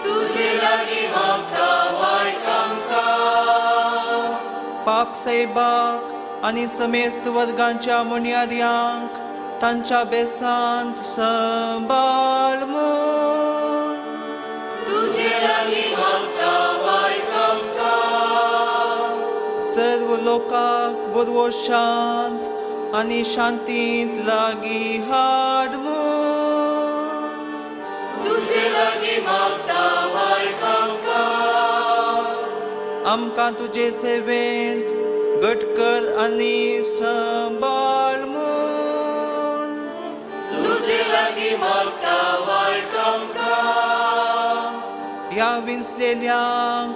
तुजे लागीं मागता वायट आमकां, पाप सायबाक आनी समेस्त वर्गांच्या म्हणयाऱ्यांक तांच्या बेसांत संबाळ म्हूण, तुजे लागीं मागता वायट आमकां, सर्व लोकांक बरवो शांत आनी शांतींत लागीं हाड म्हूण, तुजे लागीं मागता वायट आमकां, आमकां तुजे सेवेंत घट कर आनी संबाळ म्हूण, तुजे लागीं मागता वायट आमकां, ह्या विंचलेल्यांक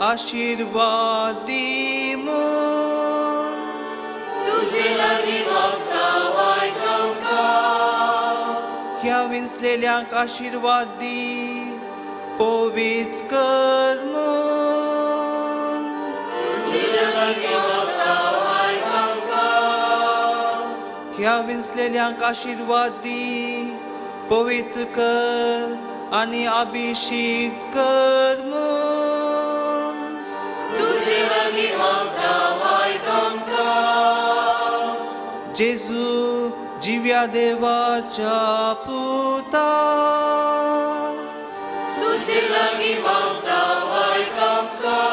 आशिर्वाद दी म्हूण, तुजे लागीं मागता वायट आमकां, ह्या विंचलेल्यांक आशिर्वाद दी, पवित्र कर म्हूण, तुजे लागीं मागता वायट आमकां, ह्या विंचलेल्यांक आशिर्वाद दी, पवित्र कर आनी अभिषिक्त कर म्हूण, तुजे लागीं मागता वायट आमकां, जेजू जिव्या देवाच्या पुता, तुजे लागीं मागता वायट आमकां,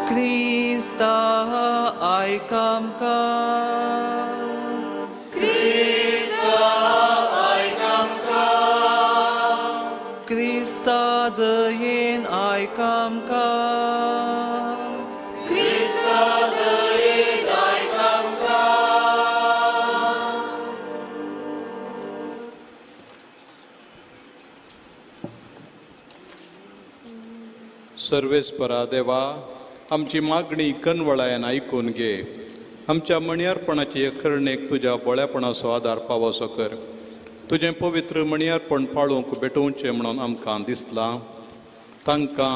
क्रिस्ता आयक आमकां, क्रिस्ता आयक आमकां, क्रिस्ता दयेन आयक आमकां, क्रिस्ता दयेन आयक आमकां. सर्वेस्परा देवा, आमची मागणी कनवळायन आयकून घे. आमच्या मणयारपणाची करणेक तुज्या बळेपणाचो आदार पावोसो कर. तुजें पवित्र म्हणयारपण पाळूंक भेटोवचें म्हणून आमकां दिसलां. तांकां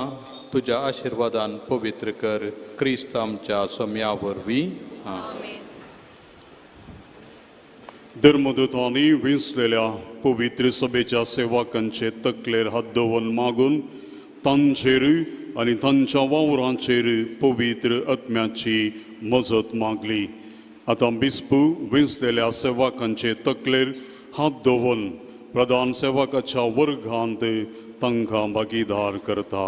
तुज्या आशिर्वादान पवित्र कर, क्रिस्त आमच्या सोम्या वरवीं. आमेन. धर्मदूतांनी विंचलेल्या पवित्र सभेच्या सेवकांचे तकलेर हात दवरून मागून तांचेर आनी तांच्या वावरांचेर पवित्र आत्म्याची मजत मागली. आतां बिस्पू विंचलेल्या सेवकांचे तकलेर हात दवरून प्रधान सेवकाच्या वर्गांत तांकां भागीदार करता.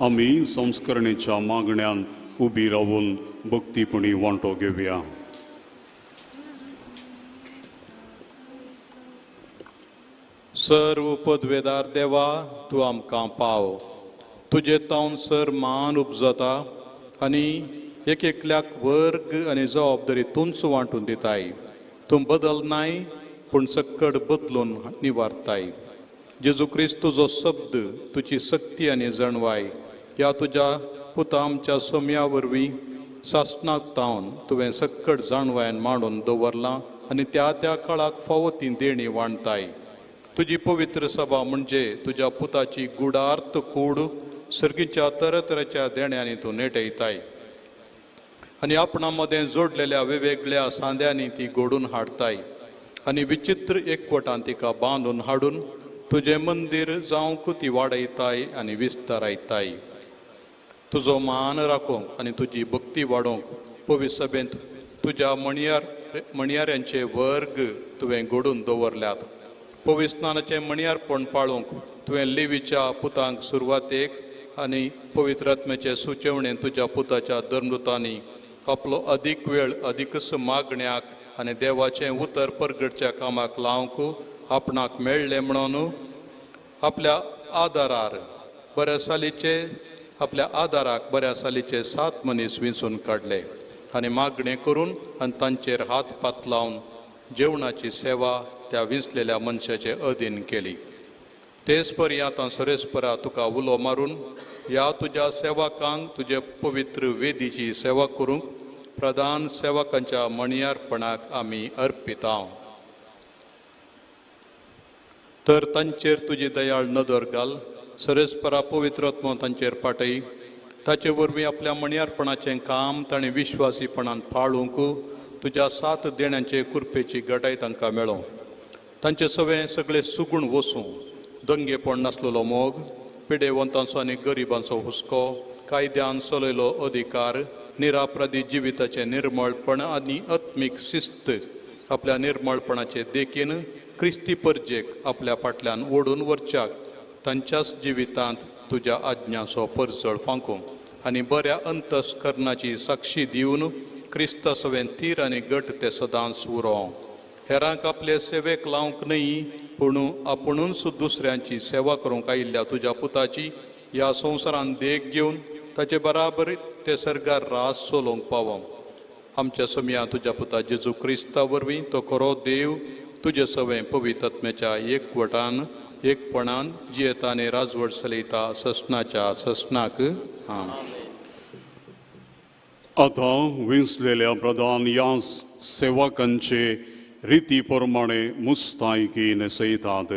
आमी संस्करणेच्या मागण्यान उबी रावून भक्तीपणी वांटो घेवया. सर्व पदवेदार देवा, तूं आमकां पाव. तुजे तावन सर मान उपजता आनी एक एकल्याक वर्ग आनी जबाबदारी तूंच वांटून दिताय. तूं बदलनाय पूण सक्कड बदलून निवारताय. जेजू क्रिस्त तुजो शब्द, तुजी शक्ती आनी जाणवाय ह्या तुज्या पुता आमच्या सोम्या वरवीं सासणाक तावन तुवें सक्कड जाणवायन मांडून दवरलां आनी त्या त्या काळाक फावो ती देणी वांटताय. तुजी पवित्र सभा म्हणजे तुज्या पुताची गुडार्थ कूड सर्गीच्या तरातराच्या देण्यांनी तूं नेटयताय आनी आपणा मदें जोडलेल्या वेगवेगळ्या सांद्यांनी ती घडून हाडताय आनी विचित्र एकवटान तिका बांदून हाडून तुजें मंदीर जावंक ती वाडयताय आनी विस्तारायताय. तुजो मान राखूंक आनी तुजी भक्ती वाडोवंक पवित्र सभेंत तुज्या म्हणयाऱ्यांचे वर्ग तुवें घडून दवरल्यात. पवित्र स्नानाचें म्हणयारपण पाळूंक तुवें लेवीच्या पुतांक सुरवातेक आनी पवित्र आत्म्याचे सुचोवणेन तुज्या पुताच्या धर्मदूतांनी आपलो अदीक वेळ अदीकच मागण्याक आनी देवाचें उतर परगटच्या कामाक लावंक आपणाक मेळ्ळें म्हणून आपल्या आदारार बऱ्या सालीचे आपल्या आदाराक बऱ्या सालीचे 7 मनीस विंचून काडले आनी मागणें करून आनी तांचेर हात पात लावन जेवणाची सेवा त्या विंचलेल्या मनशाचे अधीन केली. तेच परी आतां सरेस्परा तुका उलो मारून ह्या तुज्या सेवकांक तुजे पवित्र वेदीची सेवा करूंक प्रधान सेवकांच्या मणयारपणाक आमी अर्पिता. तर तांचेर तुजी दयाळ नदर घाल, सरेस्परा पवित्रत्व तांचेर पाटय, ताचे वरवीं आपल्या मणयारपणाचें काम ताणें विश्वासीपणान पाळूंक तुज्या साथ देण्याचे कृपेची गटाय तांकां मेळो. तांचे सवे सगळे सुगूण वसूं, दंगेपण नासलेलो मोग, पिडेवंतांचो आनी गरिबांचो हुस्को, कायद्यान चलयलो अधिकार, निरापराधी जिविताचें निर्मळपण आनी आत्मीक शिस्त आपल्या निर्मळपणाचे देखीन क्रिस्ती परजेक आपल्या फाटल्यान ओडून व्हरच्याक तांच्याच जिवितांत तुज्या आज्ञाचो परजळ फांकूं आनी बऱ्या अंतस्करणाची साक्षी दिवन क्रिस्ता सवें थीर आनी गट ते सदांच उरो. हेरांक आपले सेवेक लावंक न्हय पूण आपुणूच दुसऱ्यांची सेवा करूंक आयिल्ल्या तुज्या पुताची ह्या संवसारान देख घेवन ताचे बराबर ते सर्गार रास चलोवंक पावो. आमच्या समया तुज्या पुता जेजू क्रिस्ता वरवीं तो खरो देव तुजे सवें पवित्रत्म्याच्या एकवटान एकपणान जियेता आनी राजवट चलयता ससनाच्या ससनाक. आतां विंचलेल्या प्रधान ह्या सेवकांचे रिती प्रमाणे मुस्तायकी न्हेसयतात.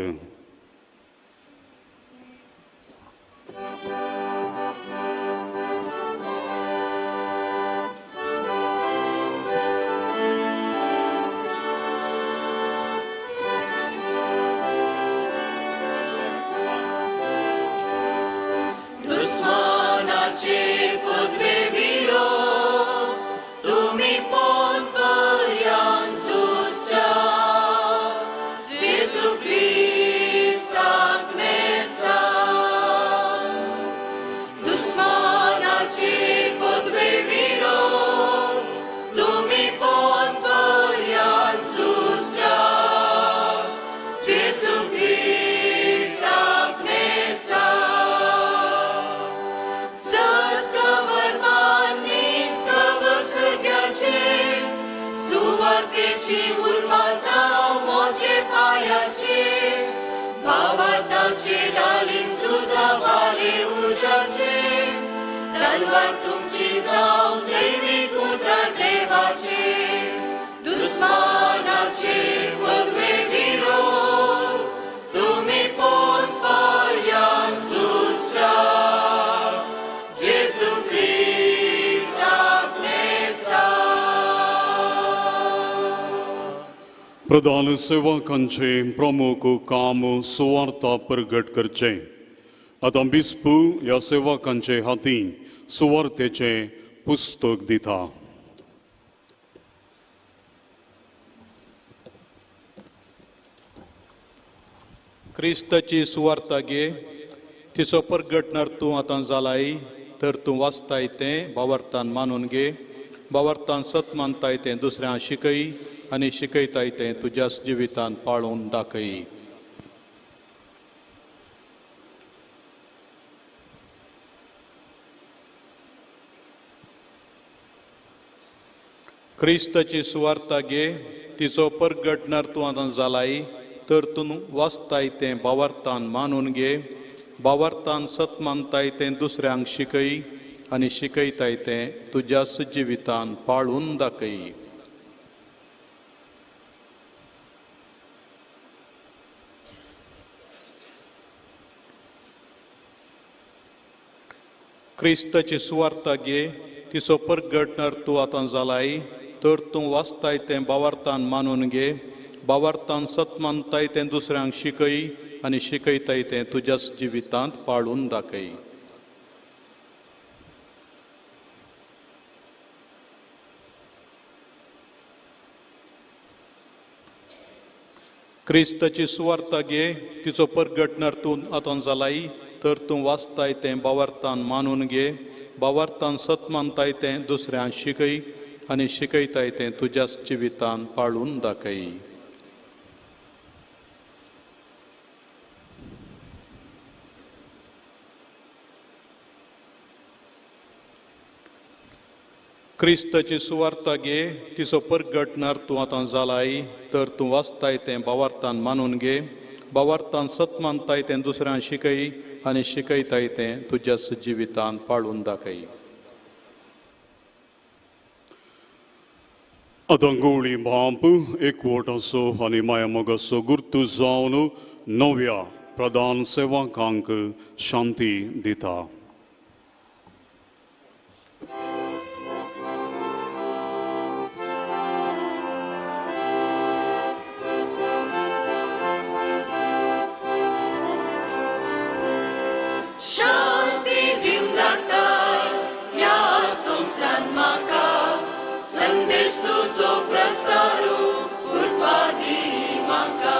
तलवार तुमची जाव देवी कुदर देवाचे दुस्मानाचे पदवे विरोध तुमी पोन पर्यान झुजच्या जेजू क्रिस्ताक नेसा. प्रधान सेवकांचे प्रमुख काम सुवार्ता प्रगट करचें. आतां बिस्पू ह्या सेवकांचे हाती सुवार्तेचें पुस्तक दिता. क्रिस्ताची सुवार्ता घे, तिचो परगटणार तूं आतां जालाय तर तूं वाचताय तें भावार्थान मानून घे, भावार्थान सत मानताय तें दुसऱ्यांक शिकय आनी शिकयताय तें तुज्याच जिवितान पाळून दाखय. क्रिस्ताची सुवार्ता घे, तिचो परगटणार तूं आतां जालाय तर तूं वाचताय तें भावार्थान मानून घे, भावार्थान सत मानताय तें दुसऱ्यांक शिकय आनी शिकयताय तें तुज्याच जिवितान पाळून दाखय. क्रिस्ताची सुवार्ता घे, तिचो परगटणार तूं आतां जालाय तर तूं वाचताय तें भावार्थान मानून घे, भावार्थान सत मानताय तें दुसऱ्यांक शिकय आनी शिकयताय तें तुज्याच जिवितांत पाळून दाखय. क्रिस्ताची सुवार्ता घे, तिचो परगटणार तूं आतां जालाय तर तूं वाचताय तें भावार्थान मानून घे, भावार्थान सत मानताय तें दुसऱ्यांक शिकय आनी शिकयताय तें तुज्याच जिवितान पाळून दाखय. क्रिस्ताची सुवार्ता घे, तिचो परगटणार तूं आतां जालाय तर तूं वाचताय तें भावार्थान मानून घे, भावार्थान सत मानताय तें दुसऱ्यांक शिकय आनी शिकयताय तें तुज्याच जिवितान पाळून दाखय. आतां गवळी बाप एकवटाचो आनी मायामोगाचो गुर्तू जावन नव्या प्रधान सेवकांक शांती दिता. शांती दिवन धाडटाय ह्या संवसारांत म्हाका, संदेश तुजो प्रसारू कृपा दी म्हाका.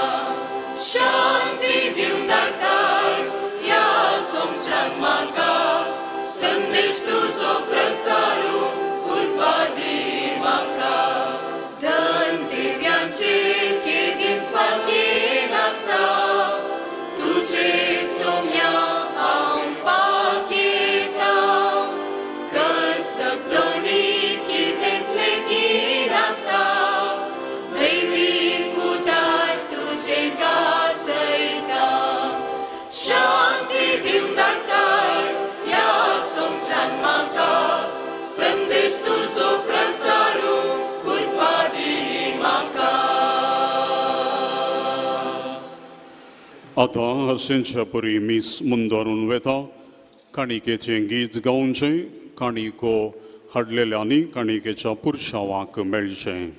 शांती दिवन धाडटाय ह्या संवसारांत म्हाका, संदेश तुजो प्रसारू कृपा दी म्हाका. धन दिव्यांचेर केदींच बाकी नासता, तुजे सोम्या हांव पाकेता. कस्तकदोणी कितेंच लेगीत आसता, दैवीक उदार तुजें गाजयता. शांती दिवन धाडटाय ह्या संवसारांत म्हाका, संदेश तुजो प्रसारू कृपा दी म्हाका. आतां हरशींच्या परी मीस मुंदारून वेता. काणिकेचें गीत गावचें, काणिको हाडलेल्यांनी काणिकेच्या पुरशावाक मेळचें.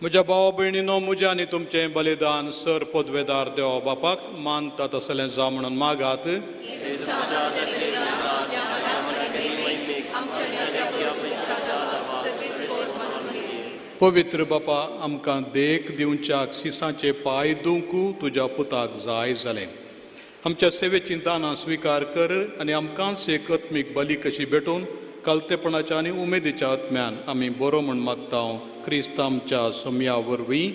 म्हज्या भाव भयणीनो, म्हज्या आनी तुमचें बलिदान सर पदवेदार देवा बापाक मानता तसलें जावं म्हणून मागात. पवित्र बापा, आमकां देख दिवच्याक सिसांचे पांय दुवंक तुज्या पुताक जाय जालें. आमच्या सेवेचीं दानां स्विकार कर आनी आमकांच एक आत्मीक बली कशी भेटून कलतेपणाच्या आनी उमेदीच्या आत्म्यान आमी बरो म्हूण मागता क्रिस्त आमच्या सोम्या वरवीं.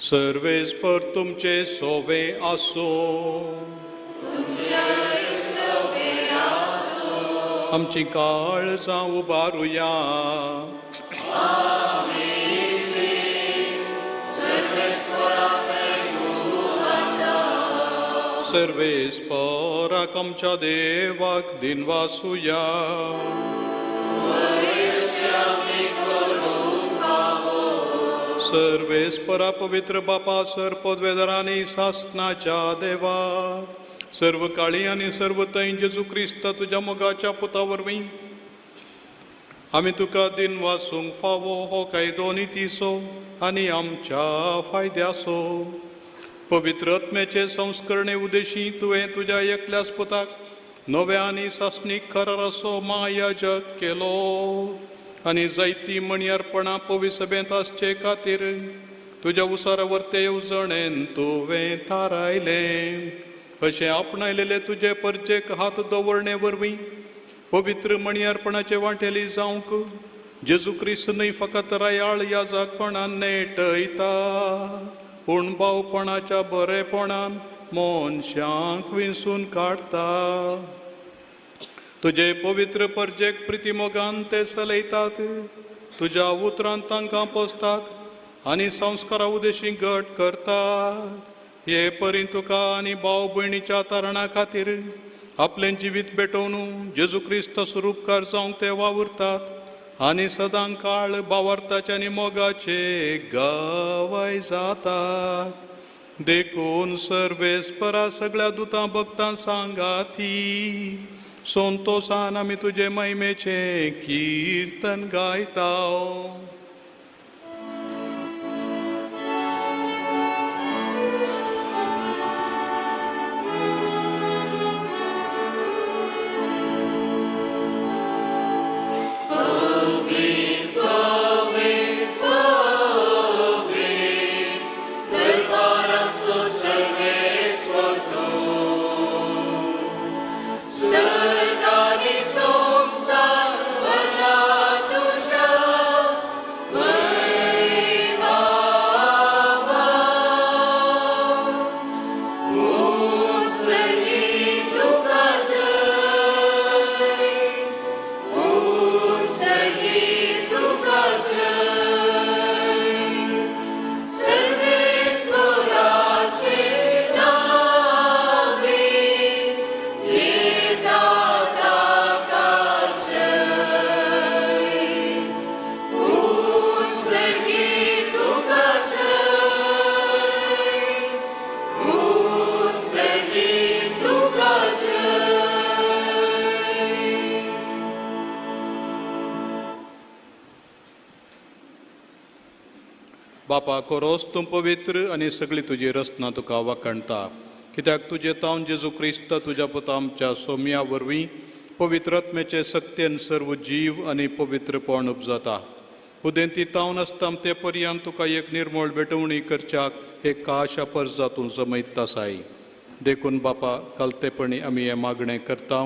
सर्वेस्पर तुमचे सोवे आसो. आमची काळजां उबारुया. सर्वेस्पराक आमच्या देवाक दिनवासुया. सर्वेस्परा पवित्र बापा, सर पदवेदारांनी सासनाच्या देवा, सर्व काळी आनी सर्व थंय जेजू क्रिस्त तुज्या मोगाच्या पुता वरवीं आमी तुका दिनवासूंक फावो हो कायदो नितीचो आनी आमच्या फायद्याचो. पवित्र आत्म्याचे संस्करणे उदेशी तुवें तुज्या एकल्याच पुताक नव्या आनी सासणीक कराराचो मायाजक केलो आनी जायती मणयार्पणां पवी सभेंत आसचे खातीर तुज्या उसारा वर्ते येवजणेन तुवें थारायलें. अशें आपणायलेले तुजे परजेक हात दवरणे वरवीं पवित्र मणयार्पणाचे वांटेली जावंक जेजू क्रिस्त न्हय फकत रायाळ याजकपणान नेटयता पूण भावपणाच्या बरेपणान मनशांक विंचून काडटा. तुजे पवित्र परजेक प्रितीमोगान ते चलयतात, तुज्या उतरान तांकां पोसतात आनी संस्कारा उदेशी घट करतात. हे परी तुका आनी भाव भयणीच्या तारणा खातीर आपलें जिवीत भेटोवन जेजू क्रिस्त स्वरूपकार जावंक ते वावुरतात आनी सदां काळ भावार्थाचे आनी मोगाचे गवाय जातात. देखून सर्वेस्परा सगळ्या दुतां भक्तां सांगाती संतोसान आमी तुजे महिमेचें किर्तन गायता. बापा, कोरोस तूं पवित्र आनी सगळी तुजी रचना तुका वाखणटा, कित्याक तुजे तावन जेजू क्रिस्त तुज्या पुता आमच्या सोम्या वरवीं पवित्र आत्म्याचे सक्तेन सर्व जीव आनी पवित्रपण उपजाता. उदेंती तावन आसता ते पर्यंत तुका एक निर्मळ भेटवणी करच्याक एक काशा परजा तूं जमयता आसाय. देखून बापा, कालतेपणी आमी हें मागणें करता,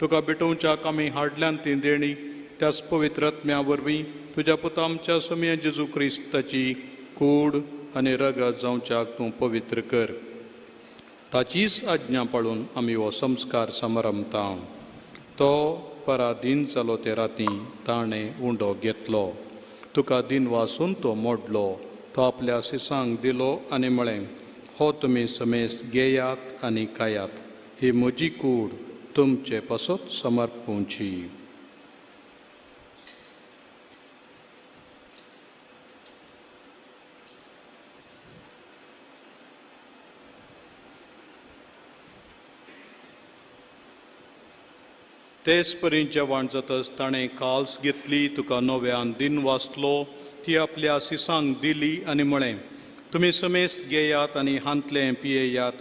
तुका भेटोवच्याक आमी हाडल्यान ती देणी त्याच पवित्र आत्म्या वरवीं तुज्या पुता आमच्या सोम्या जेजू क्रिस्ताची कूड आनी रगत जावच्याक तूं पवित्र कर. ताचीच आज्ञा पाळून आमी हो संस्कार समारंभता. तो पराधीन जालो ते राती ताणें उंडो घेतलो, तुका दिन वासून तो मोडलो, तो आपल्या सिसांक दिलो आनी म्हळें, हो तुमी समेस घेयात आनी खायात, ही म्हजी कूड तुमचे पासत समर्पूंची. तेच परी जेवण जातच ताणें काल्स घेतली, तुका नव्यान दिन वाचलो, ती आपल्या सिसांक दिली आनी म्हळें, तुमी समेस्त घेयात आनी हांतलें पियेयात.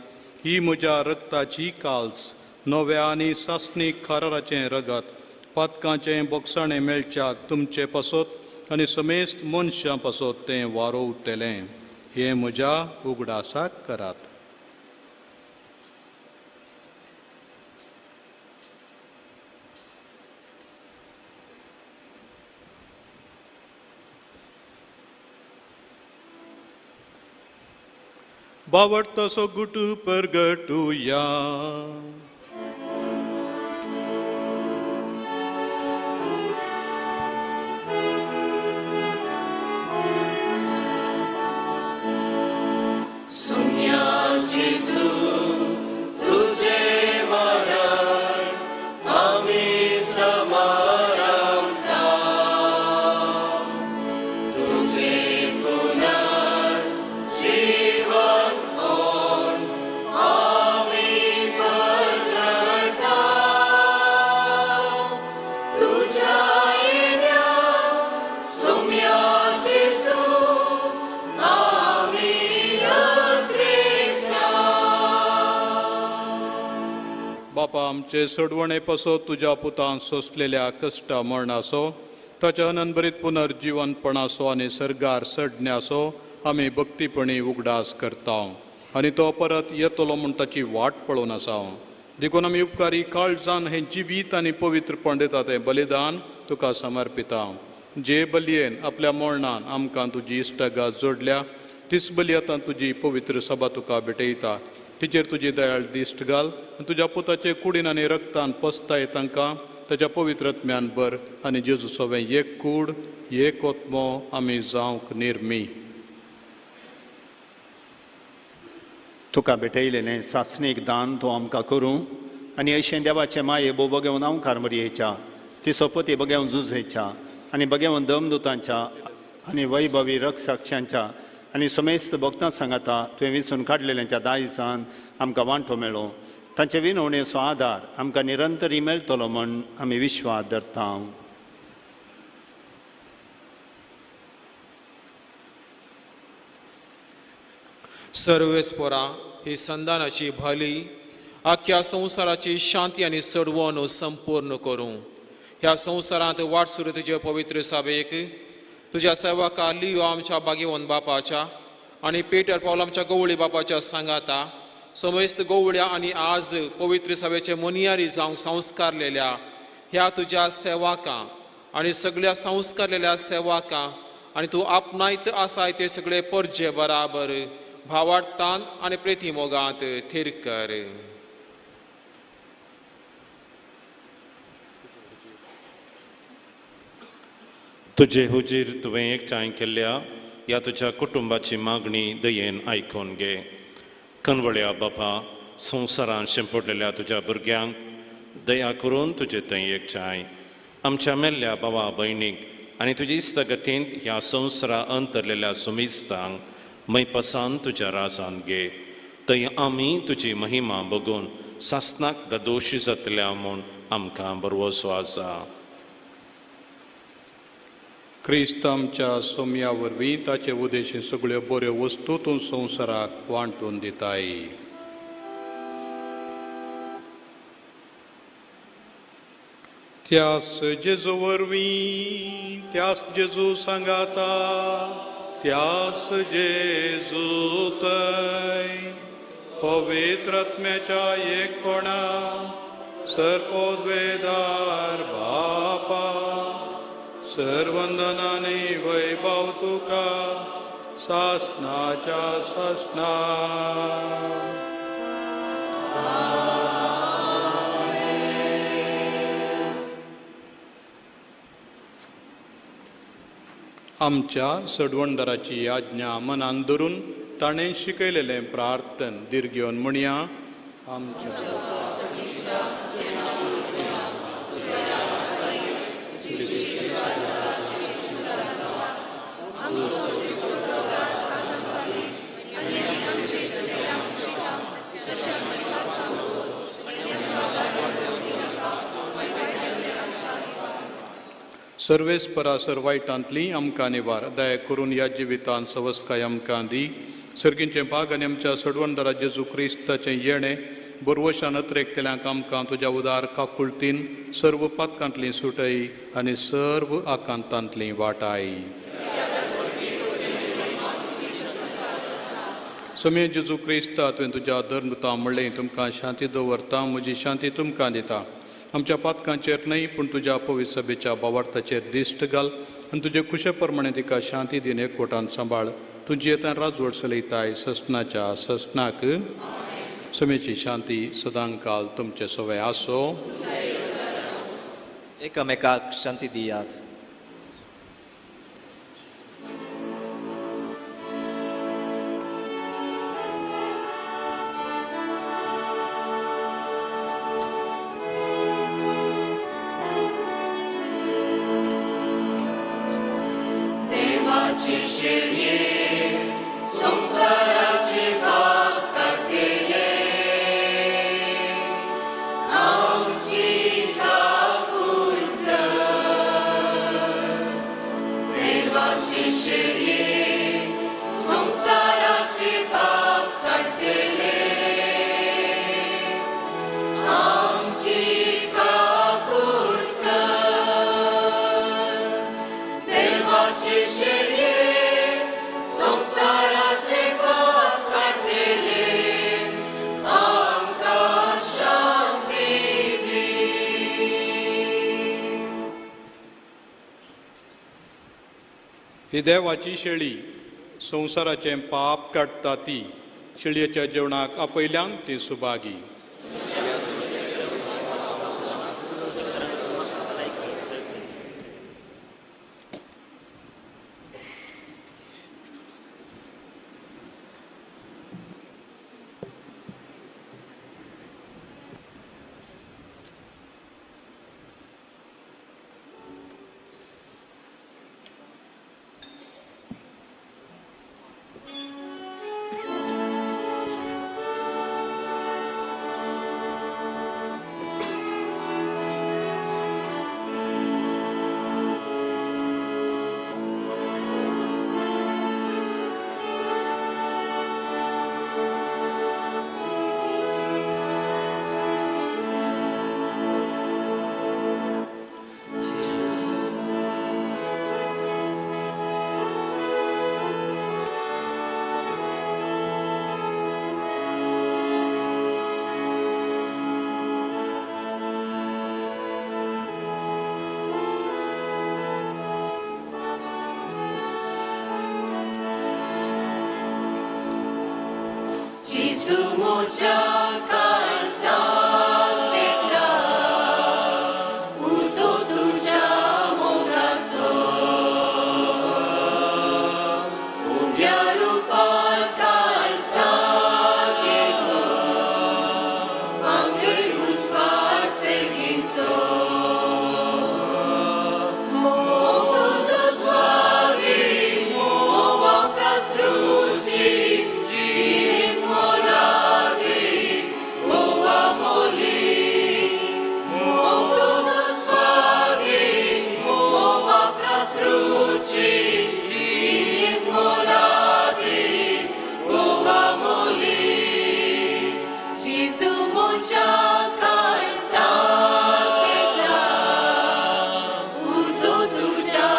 ही म्हज्या रक्ताची काल्स, नव्या आनी सासणीक खाराराचें रगत, पातकांचें बोगसाणें मेळच्याक तुमचे पासत आनी समेस्त मनशां पासत तें वारोवतलें. हें म्हज्या उगडासाक करात. बावडतासो गुटू परगटुया. सुम्या जेजू तुझे मरण आमी समारंभता, तुझे पुनर्जीवन होवन आमी परगटा, तुझ्या येण्या सुम्या जेजू आमी. बापा, आमचे सोडवणे पासत तुज्या पुतान सोंसलेल्या कश्टा मरणाचो, ताच्या अनंतभरीत पुनर्जिवनपणाचो आनी सर्गार सडण्याचो आमी भक्तीपणी उगडास करता आनी तो परत येतलो म्हूण ताची वाट पळोवन आसा. देखून आमी उपकारी काळजान हें जिवीत आनी पवित्रपण दिता तें बलिदान तुका समर्पिता. जे बलयेन आपल्या मरणान आमकां तुजी इश्टागात जोडल्या, तीच बली आतां तुजी पवित्र सभा तुका भेटयता. तिचेर तुजी दयाळ दिश्ट घाल आनी तुज्या पुताचे कुडीन आनी रक्तान पसताय तांकां ताच्या पवित्र आत्म्यान भर आनी जेजू सवें एक कूड एक आत्मो आमी जावंक निर्मी. तुका भेटयलेलें सासणीक दान तूं आमकां करूं आनी अशें देवाचे माये भोव बगेवन आंवकार मरयेच्या, ती सोपती बगेवन झुजेच्या आनी बगेवन दमदुतांच्या आनी वैभवी रक्षाक्षांच्या आनी समेस्त भक्तां सांगाता तुवें विसून काडलेल्यांच्या दायजान आमकां वांटो मेळो. तांचे विनवणेचो आदार आमकां निरंतरी मेळटलो म्हूण आमी विश्वास धरता. सर्वेस्पोरा ही संधानाची भाली आख्या संवसाराची शांती आनी चडवण संपूर्ण करूं. ह्या संवसारांत वाट सुरू तुजे पवित्र सभेक तुज्या सेवका लियो आमच्या बागेवन बापाच्या आनी पेटर पावल आमच्या गवळी बापाच्या सांगाता समेस्त गवळ्या आनी आज पवित्र सभेचे मोनियारी जावंक संस्कारलेल्या ह्या तुज्या सेवाकां आनी सगळ्या संस्कारलेल्या सेवाकां आनी तूं आपणायत आसाय ते सगळे परजे बराबर भावार्थान आनी प्रेतीमोगांत थीर कर. तुजे हुजीर तुवें एकठांय केल्ल्या ह्या तुज्या कुटुंबाची मागणी दयेन आयकून घे. कनवळ्या बापा, संवसारान शेंपडलेल्या तुज्या भुरग्यांक दया करून तुजे थंय एकठांय आमच्या मेल्ल्या बाबा भयणीक आनी तुजी इश्टागतींत ह्या संवसारा अंतरलेल्या सुमिस्तांक मैपसान तुज्या राजान घे. थंय आमी तुजी महिमा बगून सासनाक ददोशी जातल्या म्हूण आमकां भरवसो आसा. क्रिस्त आमच्या सोम्या वरवीं ताचे उदेशी सगळ्यो बऱ्यो वस्तू तूं संवसाराक वांटून दिताय. त्यास जेजू वरवीं, त्यास जेजू सांगाता, त्यास जेजू तय पवित्र आत्म्याच्या एकपणा सर्वोद्वेदार बापा सर्वंदनाने वैभव तुका सासनाच्या सासना. आमच्या सडवणदाराची आज्ञा मनान धरून ताणें शिकयलेलें प्रार्थन दीर्घ घेवन म्हणया. आमच्या सर्वेस परासर वायटांतली आमकां निवार. दया करून ह्या जिवितान सवस्काय आमकां दी. सर्गींचें भाग आनी आमच्या सडवणदारा जेजू क्रिस्ताचें येणें बरवशान अत्रेकतल्यांक आमकां तुज्या उदार काकुळतीन सर्व पातकांतली सुटय आनी सर्व आकांतांतली वाटाय. समे जेजू क्रिस्ता तुवें तुज्या धर्मता म्हणलें तुमकां शांती दवरता, म्हजी शांती तुमकां दिता. आमच्या पातकांचेर न्हय पूण तुज्या पवित्र सभेच्या बावार्थाचेर दिश्ट घाल आनी तुजे खुशे प्रमाणे तिका शांती दिन एकवटान सांबाळ. तुजी येता राजवट चलयताय ससनाच्या ससनाक. समेची शांती सदांकाल तुमचे सवय आसो. एकामेकाक शांती दियात. देवाची शेळये संवसाराचे पाप काडटले आमची काकूट कर. देवाची शेळये संवसाराचे पाप काडटले आमची काकूट कर. देवाची शेळये संवसाराचे पाप काडटले आमकां शांती दी. ही देवाची शेळी संवसाराचें पाप काडटा ती. शेळयेच्या जेवणाक आपयल्यान ती सुभागी. जेजू म्हज्या काळजाक पेटला उजो तुज्या मोगाचो. उब्या रुपार काळजाक येवन फांकय उजवाड सेगीचो. मोग तुजो स्वादीन मोवा प्रसरूची जिणेंत मोलादी मोवा मोली. मोग तुजो स्वादीन मोवा प्रसरूची जिणेंत मोलादी मोवा मोली. जेजू म्हज्या काळजाक पेटला उजो तुज्या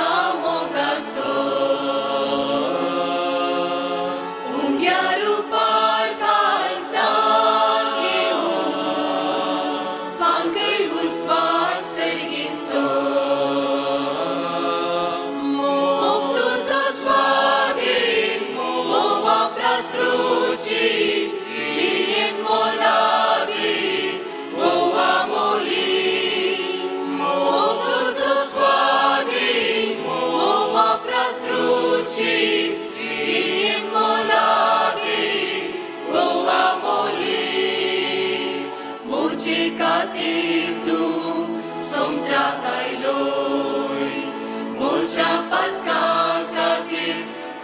मोगाचो. उंड्या रुपार काळजाक येवन फांकय उजवाड सर्गीचो. मोग तुजो स्वादीन मोवा प्रसरूची जिणेंत मोलादी मोवा मोली. मोग तुजो स्वादीन मोवा प्रसरूची जिणेंत मोलादी मोवा मोली. म्हजे खातीर तूं संवसाराक आयलोय म्हज्या पातकां खातीर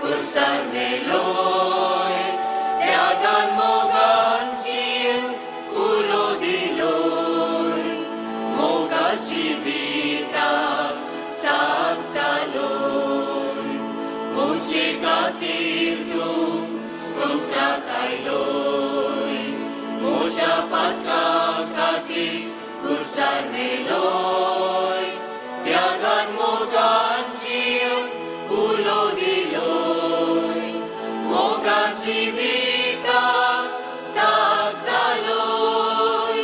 कुर्सार व्हेलोय. त्यागान मोगान जीव उलो दिलोय मोगाची विता सा कुसार मेलोय त्यागान मोगान जीव उलो दिलोय मोगाची विता साथ जालोय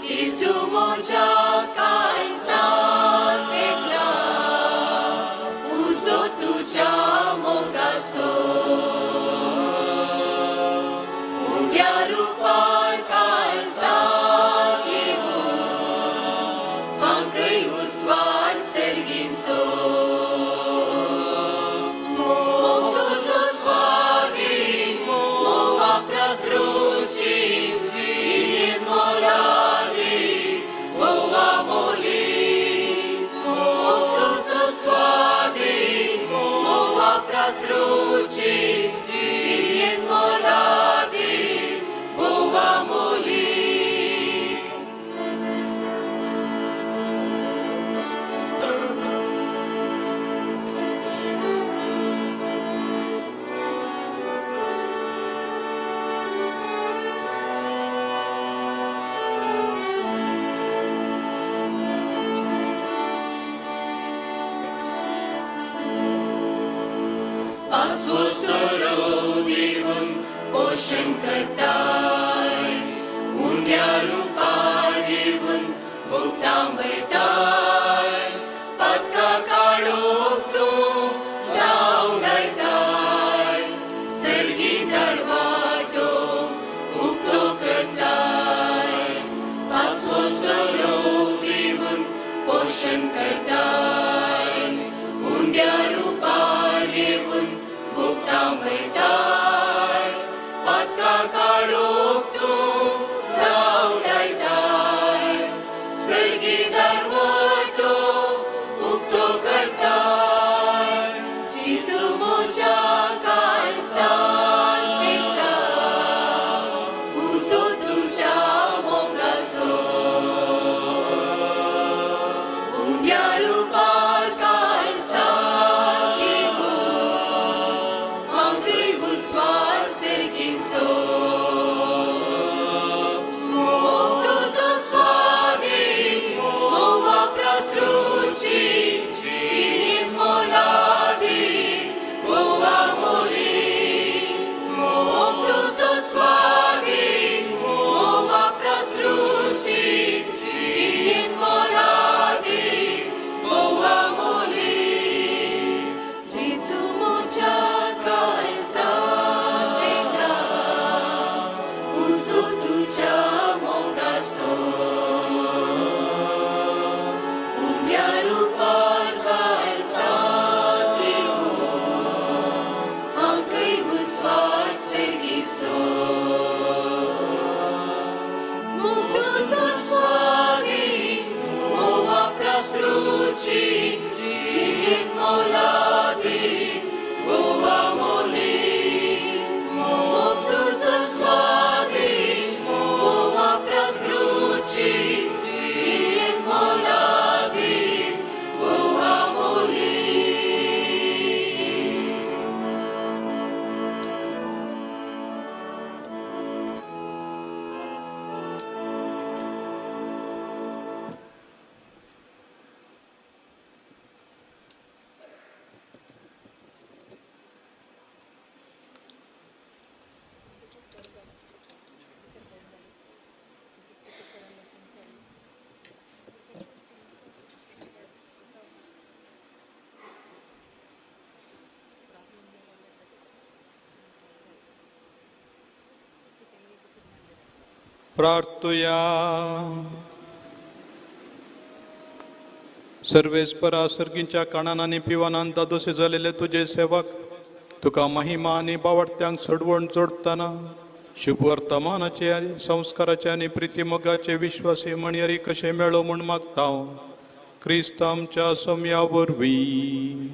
जेजू म्हज्या काळजांत पेटला उजो तुज्या मोगाचो उंड्या रुपार काळजांत येवन फांकय उजवाड सर्गीचो मोग तुजो स्वादीन मोगा प्रसरूची जिणेंत मोलादी गोवा मोली मोग तुजो स्वादीन मोगा प्रसरूची जिणेंत मोलादी गोवा मोली. पासवो दिवन पोशण करताय उंड्या रुपार येवन मुक्तांबयताय पातका काळोख तूं धांवडायताय सर्गी दरवाटो उक्तो करताय पासवो दिवन पोशण करताय उंड्या रुपार येवन मुक्तांबयताय फातका काळोख तूं धांवडायताय सर्गी दरवाटो उक्तो करताय जेजू म्हज्या काळजांत पेटला उजो तुज्या मोगाचो उंड्या रुपार काळजांत येवन फांकय उजवाड सर्गीचो मोग तुजो स्वादीन मोगा प्रसरूची जिणेंत मोलादी गोवा मोली मोग तुजो स्वादीन मोगा प्रसरूची जिणेंत मोलादी गोवा मोली जेजू म्हज्या काळजांत पेटला उजो तुज्या मोगाचो उंड्या रुपार काळजांत येवन फांकय उजवाड सर्गीचो मोग तुजो स्वादीन मोगा प्रसरूची जिणेंत मोलादी गोवा मोली मोग तुजो स्वादीन मोगा प्रसरूची जिणेंत मोलादी गोवा मोली. प्रार्थुया. सर्वेस्परा सर्गींच्या काणान आनी पिवानान दादोसे जालेले तुजे सेवक तुका महिमा आनी बावडत्यांक सोडवण जोडटना शुभ वर्तमानाचे आनी संस्काराचे आनी प्रितीमोगाचे विश्वासी म्हणयारी कशें मेळो म्हूण मागता क्रिस्त आमच्या सोम्या वरवीं.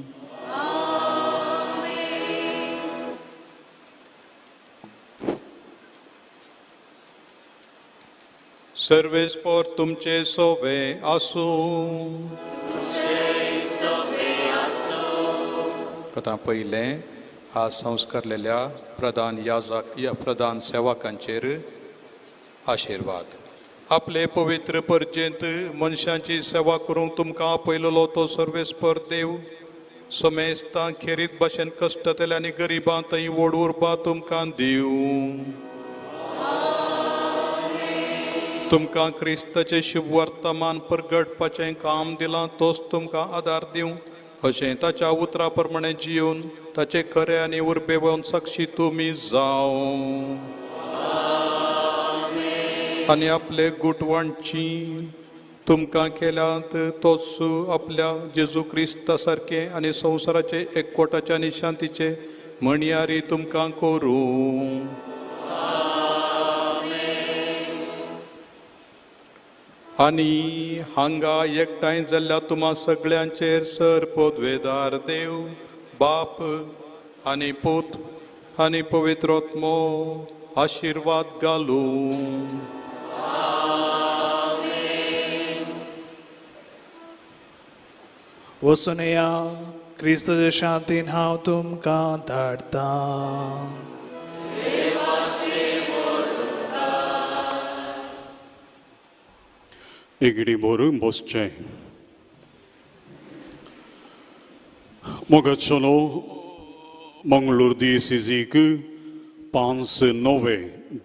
सर्वेस्पर तुमचे सोवे आसूं. आतां पयलें आज संस्कारलेल्या प्रधान याजक या प्रधान सेवकांचेर आशिर्वाद. आपले पवित्र परजेंत मनशांची सेवा करूंक तुमकां आपयलेलो तो सर्वेस्पर देव समेस्तां खेरीत भाशेन कश्टतले आनी गरिबां थंय व्हड उर्बा तुमकां दिवं. तुमकां क्रिस्ताचें शुभ वर्तमान परगटपाचें काम दिलां तोच तुमकां आदार दिवं अशें ताच्या उतरा प्रमाणें जिवन ताचे खरे आनी उर्बेवन साक्षी तुमी जावं आनी आपले गुटवांची तुमकां केल्यात तोच आपल्या जेजू क्रिस्ता सारकें आनी संवसाराचे एकवटाचे आनी शांतीचे म्हणयारी तुमकां करूं. आनी हांगा एकठांय जाल्ल्या तुमा सगळ्यांचेर सर पदवेदार देव बाप आनी पूत आनी पवित्र आत्मो आशिर्वाद घालूं. वचून या, क्रिस्ताच्या शांतीन हांव तुमकां धाडटां. एगडी बोर बसचें. मोगाचलो मंगळूर दियेसीक 5 9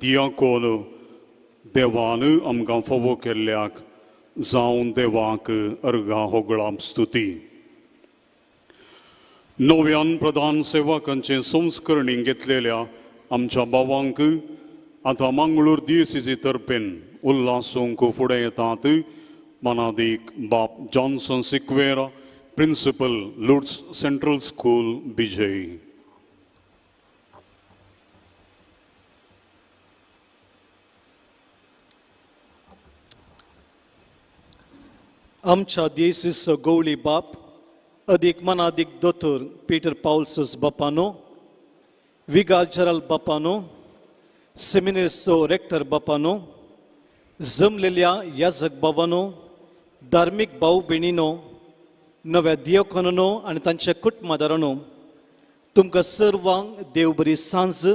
दियाकोन देवान आमकां फावो केल्ल्याक जावन देवाक अर्घा होगळां स्तुती. नव्यान प्रधान सेवकांचे संस्करणी घेतलेल्या आमच्या भावांक आतां मंगळूर दियेसीचे तर्फेन उल्हासूंक फुडें येतात मनादीक बाप Johnson Sequeira, principal Lourdes central school, Bijai. आमच्या दियेसीचो गवळी बाप अदीक मनादीक दोतोर पीटर पावल्सस बापानो, विगार जनरल बापानो, सेमिनेरचो रेक्टर बापानो, जमलेल्या याजक बाबानो, धार्मीक भाव भयणीनो, नव्या दियोकानानो आनी तांच्या कुटुंबादारानो, तुमकां सर्वांक देव बरी सांज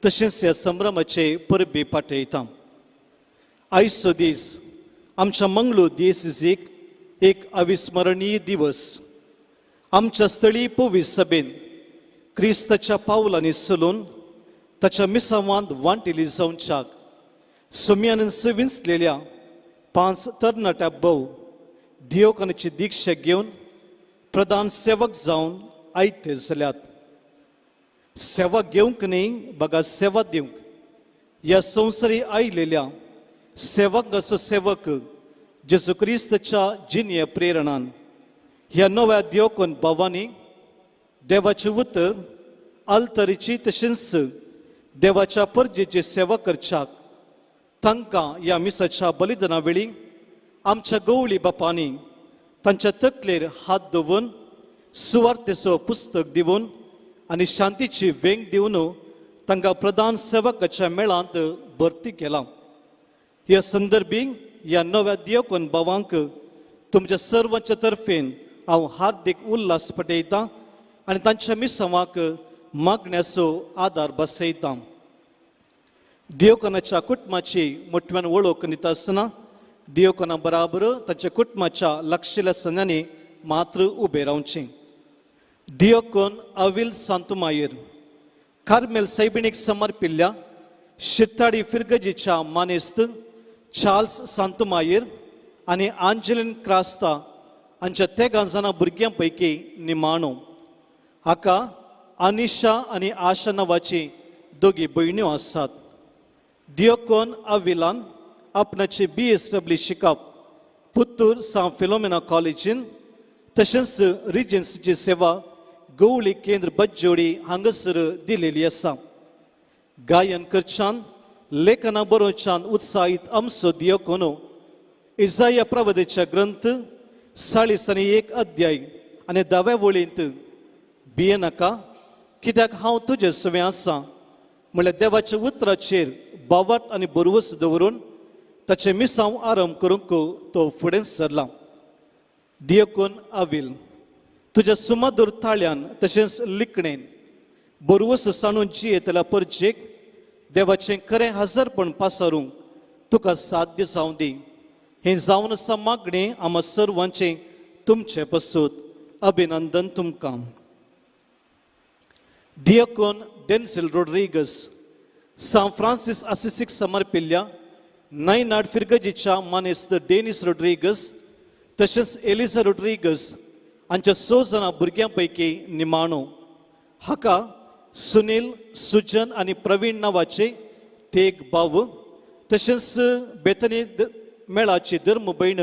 तशेंच ह्या संभ्रमाचे परबी पाठयता. आयचो दीस आमच्या मंगळूर दियेसीक एक अविस्मरणीय दिवस. आमच्या स्थळी पवित्र सभेन क्रिस्ताच्या पावलांनी चलून ताच्या मिसावांत वांटिली जावच्याक सोम्यान विंचलेल्या 5 तरणाट्या भोव दियोकानाची दीक्षा घेवन प्रधान सेवक जावन आयते जाल्यात. सेवा घेवंक न्ही बगा सेवा दिवंक ह्या संवसारी आयलेल्या सेवकाचो सेवक जेजू क्रिस्ताच्या जिन्य प्रेरणान ह्या नव्या दियोकन भावांनी देवाचें उतर आलतरीची तशेंच देवाच्या परजेची सेवा करच्याक तांकां ह्या मिसाच्या बलिदाना वेळी आमच्या गवळी बापांनी तांच्या तकलेर हात दवरून सुवार्तेचो पुस्तक दिवन आनी शांतीची वेंग दिवन तांकां प्रधान सेवकाच्या मेळांत भरती केला. ह्या संदर्भी ह्या नव्या दियोकन भावांक तुमच्या सर्वांच्या तर्फेन हांव हार्दीक उल्हास पटयतां आनी तांच्या मिसावाक मागण्याचो आदार बसयतां. दियोकनाच्या कुटुंबाची मोठ्यान वळख दिता आसतना दियोकना बराबर तांच्या कुटुंबाच्या लागशिल्ल्या सन्यांनी मात्र उबें रावचें. दियोकन अविल सांतुमायर कार्मेल सैबिणीक समर्पिल्ल्या शित्ताडी फिरगजीच्या मानेस्त चार्ल्स सांतुमायर आनी आंजलीन क्रास्ता हांच्या तेगां जाणां भुरग्यां पैकी निमाणो. हाका अनिशा आनी आशा नांवाची दोगी भयण्यो आसात. दियोकोन अविलान आपणाचे BSW शिकप पुत्तूर सांत फिलोमेना कॉलेजीन तशेंच रिजन्सीची सेवा गवळी केंद्र बज्जोडी हांगासर दिलेली आसा. गायन करच्यान लेखना बरोवच्यान उत्साहीत आमचो दियोकोनो इजाया प्रवदेच्या ग्रंथ 41 अध्याय आनी 10व्या वळींत भियेनाका कित्याक हांव तुजे सवें आसा म्हणल्यार देवाच्या उतराचेर बावट आनी बरवस दवरून ताचें मिसांव आरंभ करूंक तो फुडें सरला. दियोकोन अविल तुज्या सुमादूर ताळ्यान तशेंच लिखणेन बरवस सांडून जियेतल्या परजेक देवाचें खरें हजारपण पासारूंक तुका साध्य जावं दी. हें जावन आसा मागणें आमा सर्वांचें तुमचें पसूत. अभिनंदन तुमकां. दियकोन डेन्सिल रोड्रिगस सांत फ्रांसीस आसिसीक समर्पिल्ल्या नायनाड फिरगजीच्या मानेस्त डेनिस रोड्रिगस तशेंच एलिसा रोड्रिगस हांच्या 6 जाणां भुरग्यां पैकी निमाणो. हाका सुनील, सुजन आनी प्रवीण नांवाचे तेग भाव तशेंच बेथनी मेळाची धर्म भयण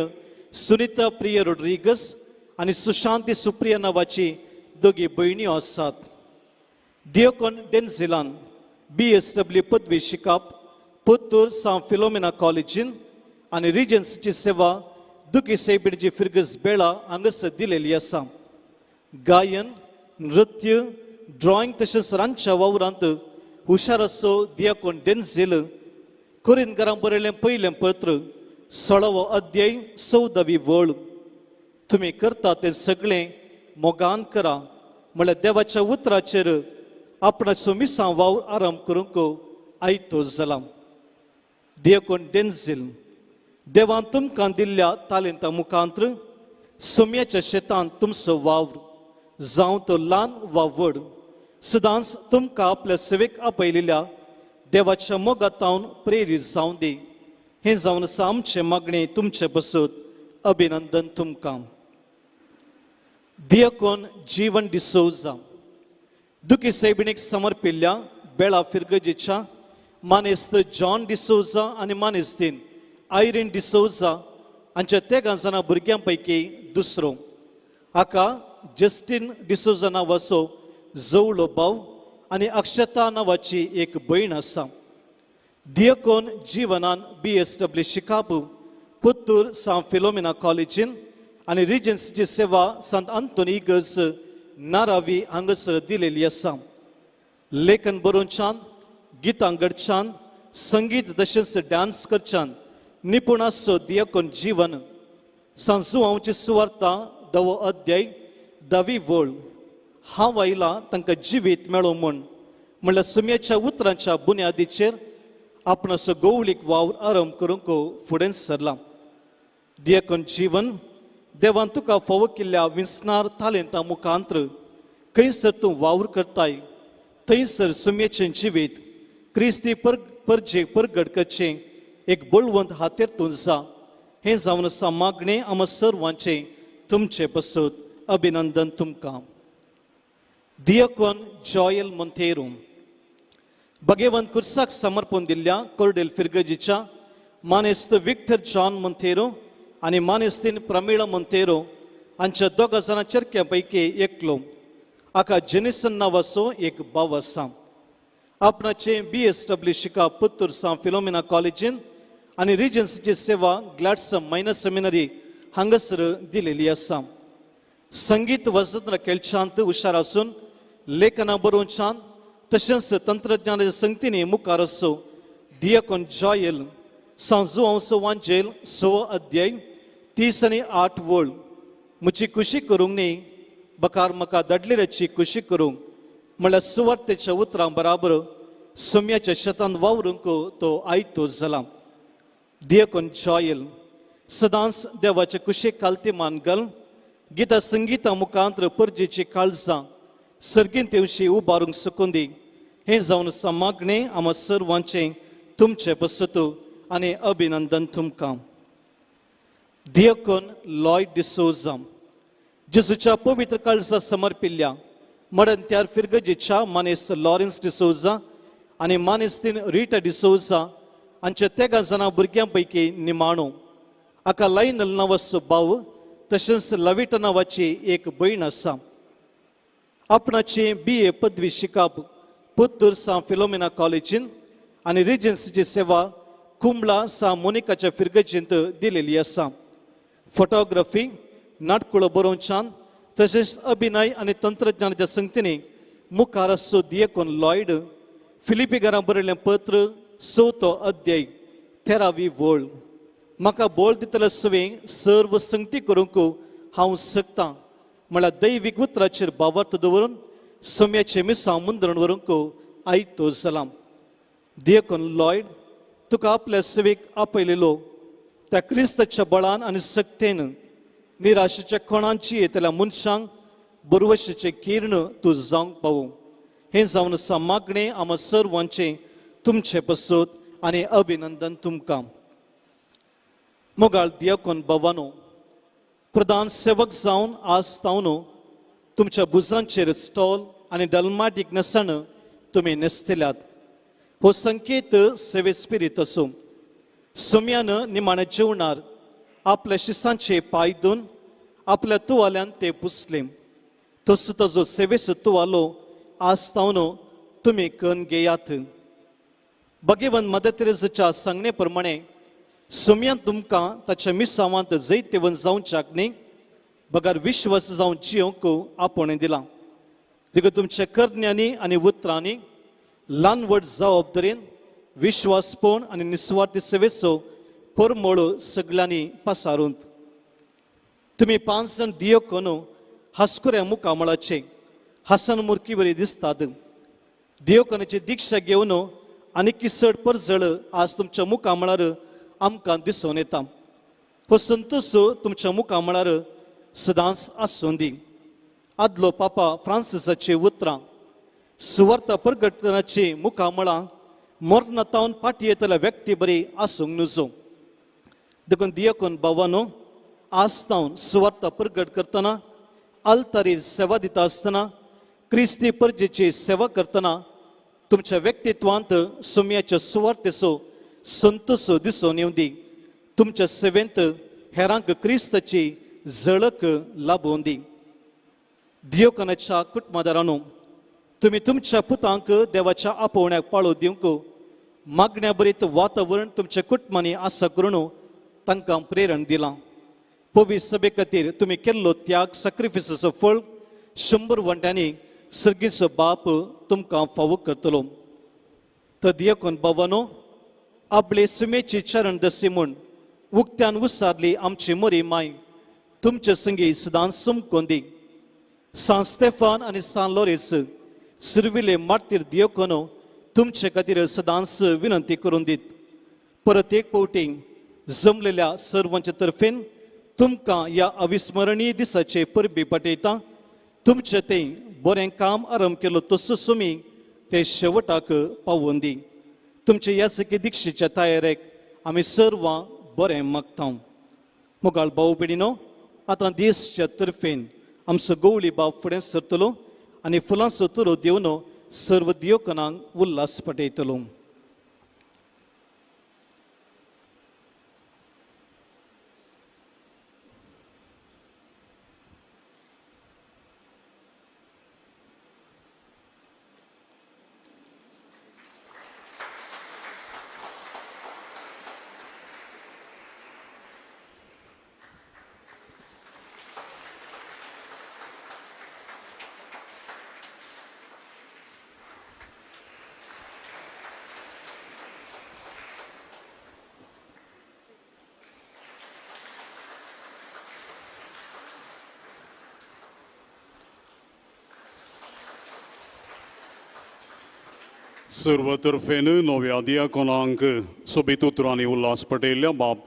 सुनिता प्रिय रोड्रिगस आनी सुशांती सुप्रिया नांवाची दोगी भयण्यो आसात. दियोकोन डेन्झिलान BSW पदवी शिकप पुत्तूर सांत फिलोमिना कॉलेजीन आनी रिजन्सीची सेवा दुखी सेबिणची फिरगस बेळा हांगासर दिलेली आसा. गायन, नृत्य, ड्रॉइंग तशेंच रांदच्या वावरांत हुशार असो दियाकोन डेन्झिल कोरिंदकारांक बरयलें पयलें पत्र 16वो अध्याय 14वी वळ. तुमी करता तें सगळें मोगान करा म्हळ्यार देवाच्या उतराचेर आपणाचो मिसां वावर आरंभ करूंक आयतो जाला. दियकोन डेन्झिल देवान तुमकां दिल्ल्या तालेंता मुखांत्र सोम्याच्या शेतांत तुमचो वावर जावं तो ल्हान वा व्हड सदांच तुमकां आपल्या सेवेक आपयलेल्या देवाच्या मोगातावन प्रेरीत जावं दी. हें जावन आसा आमचें मागणें तुमचें बसत. अभिनंदन तुमकां. दियकोन जीवन डिसोजा दुखी सैबिणीक समर्पिल्ल्या बेळा फिरगजेच्या मानेस्त जॉन डिसोजा आनी मानेस्तीन आयरीन डिसोजा हांच्या 13 जाणां भुरग्यां पैकी दुसरो. हाका जस्टीन डिसोजा नांवाचो जवळो भाव आनी अक्षता नांवाची एक भयण आसा. दियकोन जीवनान BSW शिकाप पुत्तूर सांत फिलोमिना कॉलेजीन आनी रिजन्सीची सेवा सांत आंतोनी इगर्ज नारावी हांगासर दिलेली आसा. लेखन बरोवच्यान, गितां घडच्यान, संगीत तशेंच डान्स करच्यान निपूण आसचो दियकोन जीवन सांजुआंवची सुवार्ता 10वो अध्याय 10वी वळ. हांव आयला तांकां जिवीत मेळो म्हूण म्हणल्यार सुम्याच्या उतरांच्या बुन्यादीचेर आपणाचो गोवळीक वावर आरंभ करूंक फुडें सरला. दियकोन जीवन देवान तुका फावो केल्ल्या विंचणार तालेंता मुखांत्र खंयसर तूं वावर करताय थंयसर सुम्याचें जिवीत क्रिस्ती परजे परगट करचें एक बळवंत हातेर तूं जा. हें जावन आसा मागणें आमा सर्वांचें तुमचें पसत. अभिनंदन तुमकां. दियकोन जॉयल मोंतेरो भगेवंत कुर्साक समर्पण दिल्ल्या कोर्डेल फिरगजीच्या मानेस्त विक्टर जॉन मोंतेरो आनी मानेस्तीन प्रमिळा मोंतेरो हांच्या 2 जाणां चरक्यां पैकी एकलो. हाका जेनिसन नांवाचो एक भाव आसा. आपणाचें BSW शिकप पुत्तूर सांत फिलोमिना कॉलेजीन आनी रिजन्सीची सेवा ग्लॅडसम मायनर सेमिनरी हांगासर दिलेली आसा. संगीत वसंत खेळच्यांत हुशार आसून लेखनां बरोवच्यान तशेंच तंत्रज्ञानाच्या संगतींनी मुखार आसचो दियकोन जॉयल सांजुआंवचो वांजेल 6वो अध्याय 30 आनी 8 वळ. म्हजी खुशी करूंक न्ही बकार म्हाका धाडलेल्याची खुशी करूंक म्हळ्यार सुवार्तेच्या उतरां बराबर सोम्याच्या शेतांत वावरूंक तो आयतो जाला. दियकोन जॉयल सदांच देवाचे कुशेक खालती मान घाल गितां संगिता मुखांत्र परजेची काळजां सर्गीन तेवशी उबारूंक सकून दी. हें जावन आसा मागणें आमा सर्वांचें तुमचें पसत आनी अभिनंदन तुमकां. दियकोन लॉयड डिसोजा जेजूच्या पवित्र काळजा समर्पिल्ल्या मडंत्यार फिरगजेच्या मानेस्त लॉरेन्स डिसोजा आनी मानेस्तीन रिटा डिसोजा हांच्या 13 जाणां भुरग्यां पैकी निमाणो. हाका लायनल नांवाचो भाव तशेंच लविटा नांवाची एक भयण आसा. आपणाची BA पदवी शिकप पुत्तूर सांत फिलोमिना कॉलेजीन आनी रिजन्सीची सेवा कुंबळा सांत मोनिकाच्या फिरगजींत दिलेली आसा. फोटोग्राफी, नाटकुळो बरोवच्यान तशेंच अभिनय आनी तंत्रज्ञानाच्या संगतींनी मुखार आसचो दियकोन लॉयड फिलिपीकारां बरयलें पत्र 4थो अध्याय 13वी वळ. म्हाका बळ दितले सवें सर्व संगती करूंक हांव शकतां म्हळ्यार दैवीक उतराचेर भावार्थ दवरून सोम्याचें मिसांव मुंदरण व्हरूंक आयतो जाला. दियकोन लॉयड तुका आपल्या सेवेक आपयलेलो त्या क्रिस्ताच्या बळान आनी सक्तेन निराशेच्या कोणाची येतल्या मनशांक बरवशेचें किर्ण तूं जावंक पावूं. हें जावन आसा मागणें आमा सर्वांचें तुमचें पसत आनी अभिनंदन तुमकां. मोगाळ दियाकोन बाबानो, प्रधान सेवक जावन आज तावन तुमच्या भुजांचेर स्टॉल आनी डलमाटीक न्हेसण तुमी न्हेसतल्यात. हो संकेत सेवे स्पिरीत आसूं. सोम्यान निमाण्या जेवणार आपल्या शिसांचे पांय धुवन आपल्या तुवाल्यान ते पुसले. तसो ताजो सेवेचो तुवालो आज तावन तुमी कन घेयात. भगेवन मदर तेरेजाच्या सांगणे प्रमाणे सोम्यान तुमकां ताच्या मिसावांत जैतेवन जावच्याक न्ही बगर विश्वास जावन जियोंक आपोवणें दिलां. देखून तुमच्या करण्यांनी आनी उतरांनी ल्हान व्हड जबाबदारेन विश्वासपण आनी निस्वार्थी सेवेचो परमळ सगळ्यांनी पसारूंत. तुमी 5 जाण दियोकोन हासकुऱ्या मुखामळाचे हासन मुर्की बरी दिसतात. दियोकोनाची दीक्षा घेवन आनी किसड परजळ आज तुमच्या मुखामळार आमकां दिसून येता. हो संतोष तुमच्या मुखामळार सदांच आसूं दी. आदलो पापा फ्रांसिसाची उतरां सुवार्ता प्रगटनाची मुखामळां मरणातावन फाटी येतल्या व्यक्ती बरी आसूंक नुजो. देखून दियकून बाबानो, आज तावन सुवार्ता प्रगट करतना, आल्तारीर सेवा दिता आसतना, क्रिस्ती परजेची सेवा करतना तुमच्या व्यक्तित्वांत सुम्याच्या सुवार्तेचो संतोष दिसून येवं दी. तुमच्या सेवेंत हेरांक क्रिस्ताची झळक लाबोवन दी. दियोकनाच्या कुटुंबादारांनो, तुमी तुमच्या पुतांक देवाच्या आपोवण्याक पाळो दिवंक मागण्या बरीत वातावरण तुमच्या कुटुंबांनी आसा करून तांकां प्रेरण दिलां. पवित्र सभे खातीर तुमी केल्लो त्याग सॅक्रिफिसाचो फळ 100 वांट्यांनी सर्गीचो बाप तुमकां फावो करतलो. तर दियकून बाबानो, आपले सुमेची चरण दसी म्हूण उक्त्यान उसारली आमची मोरी माय तुमचे संगी सदांच सुमकोन दी. सान स्टेफान आनी सान लोरेस सुरविले मार्तीर दियोकोनो तुमचे खातीर सदांच विनंती करून दीत. परत एक फावटी जमलेल्या सर्वांचे तर्फेन तुमकां ह्या अविस्मरणीय दिसाचे परबी पाठयता. तुमचें तें बरें काम आरंभ केलो तसो सुमी ते शेवटाक पावोवन दी. तुमचे यासकी दीक्षेच्या तयारेक आमी सर्वां बरें मागता. मोगाळ भाव भयणीनो, आतां देशच्या तर्फेन आमचो गवळी बाब फुडें सरतलो आनी फुलांचो तुरो दिवन सर्व दियोकनांक उल्हास पाठयतलो. सर्व तर्फेन नव्या दियाकोनांक सोबीत उतरांनी उल्हास पटेल्या बाब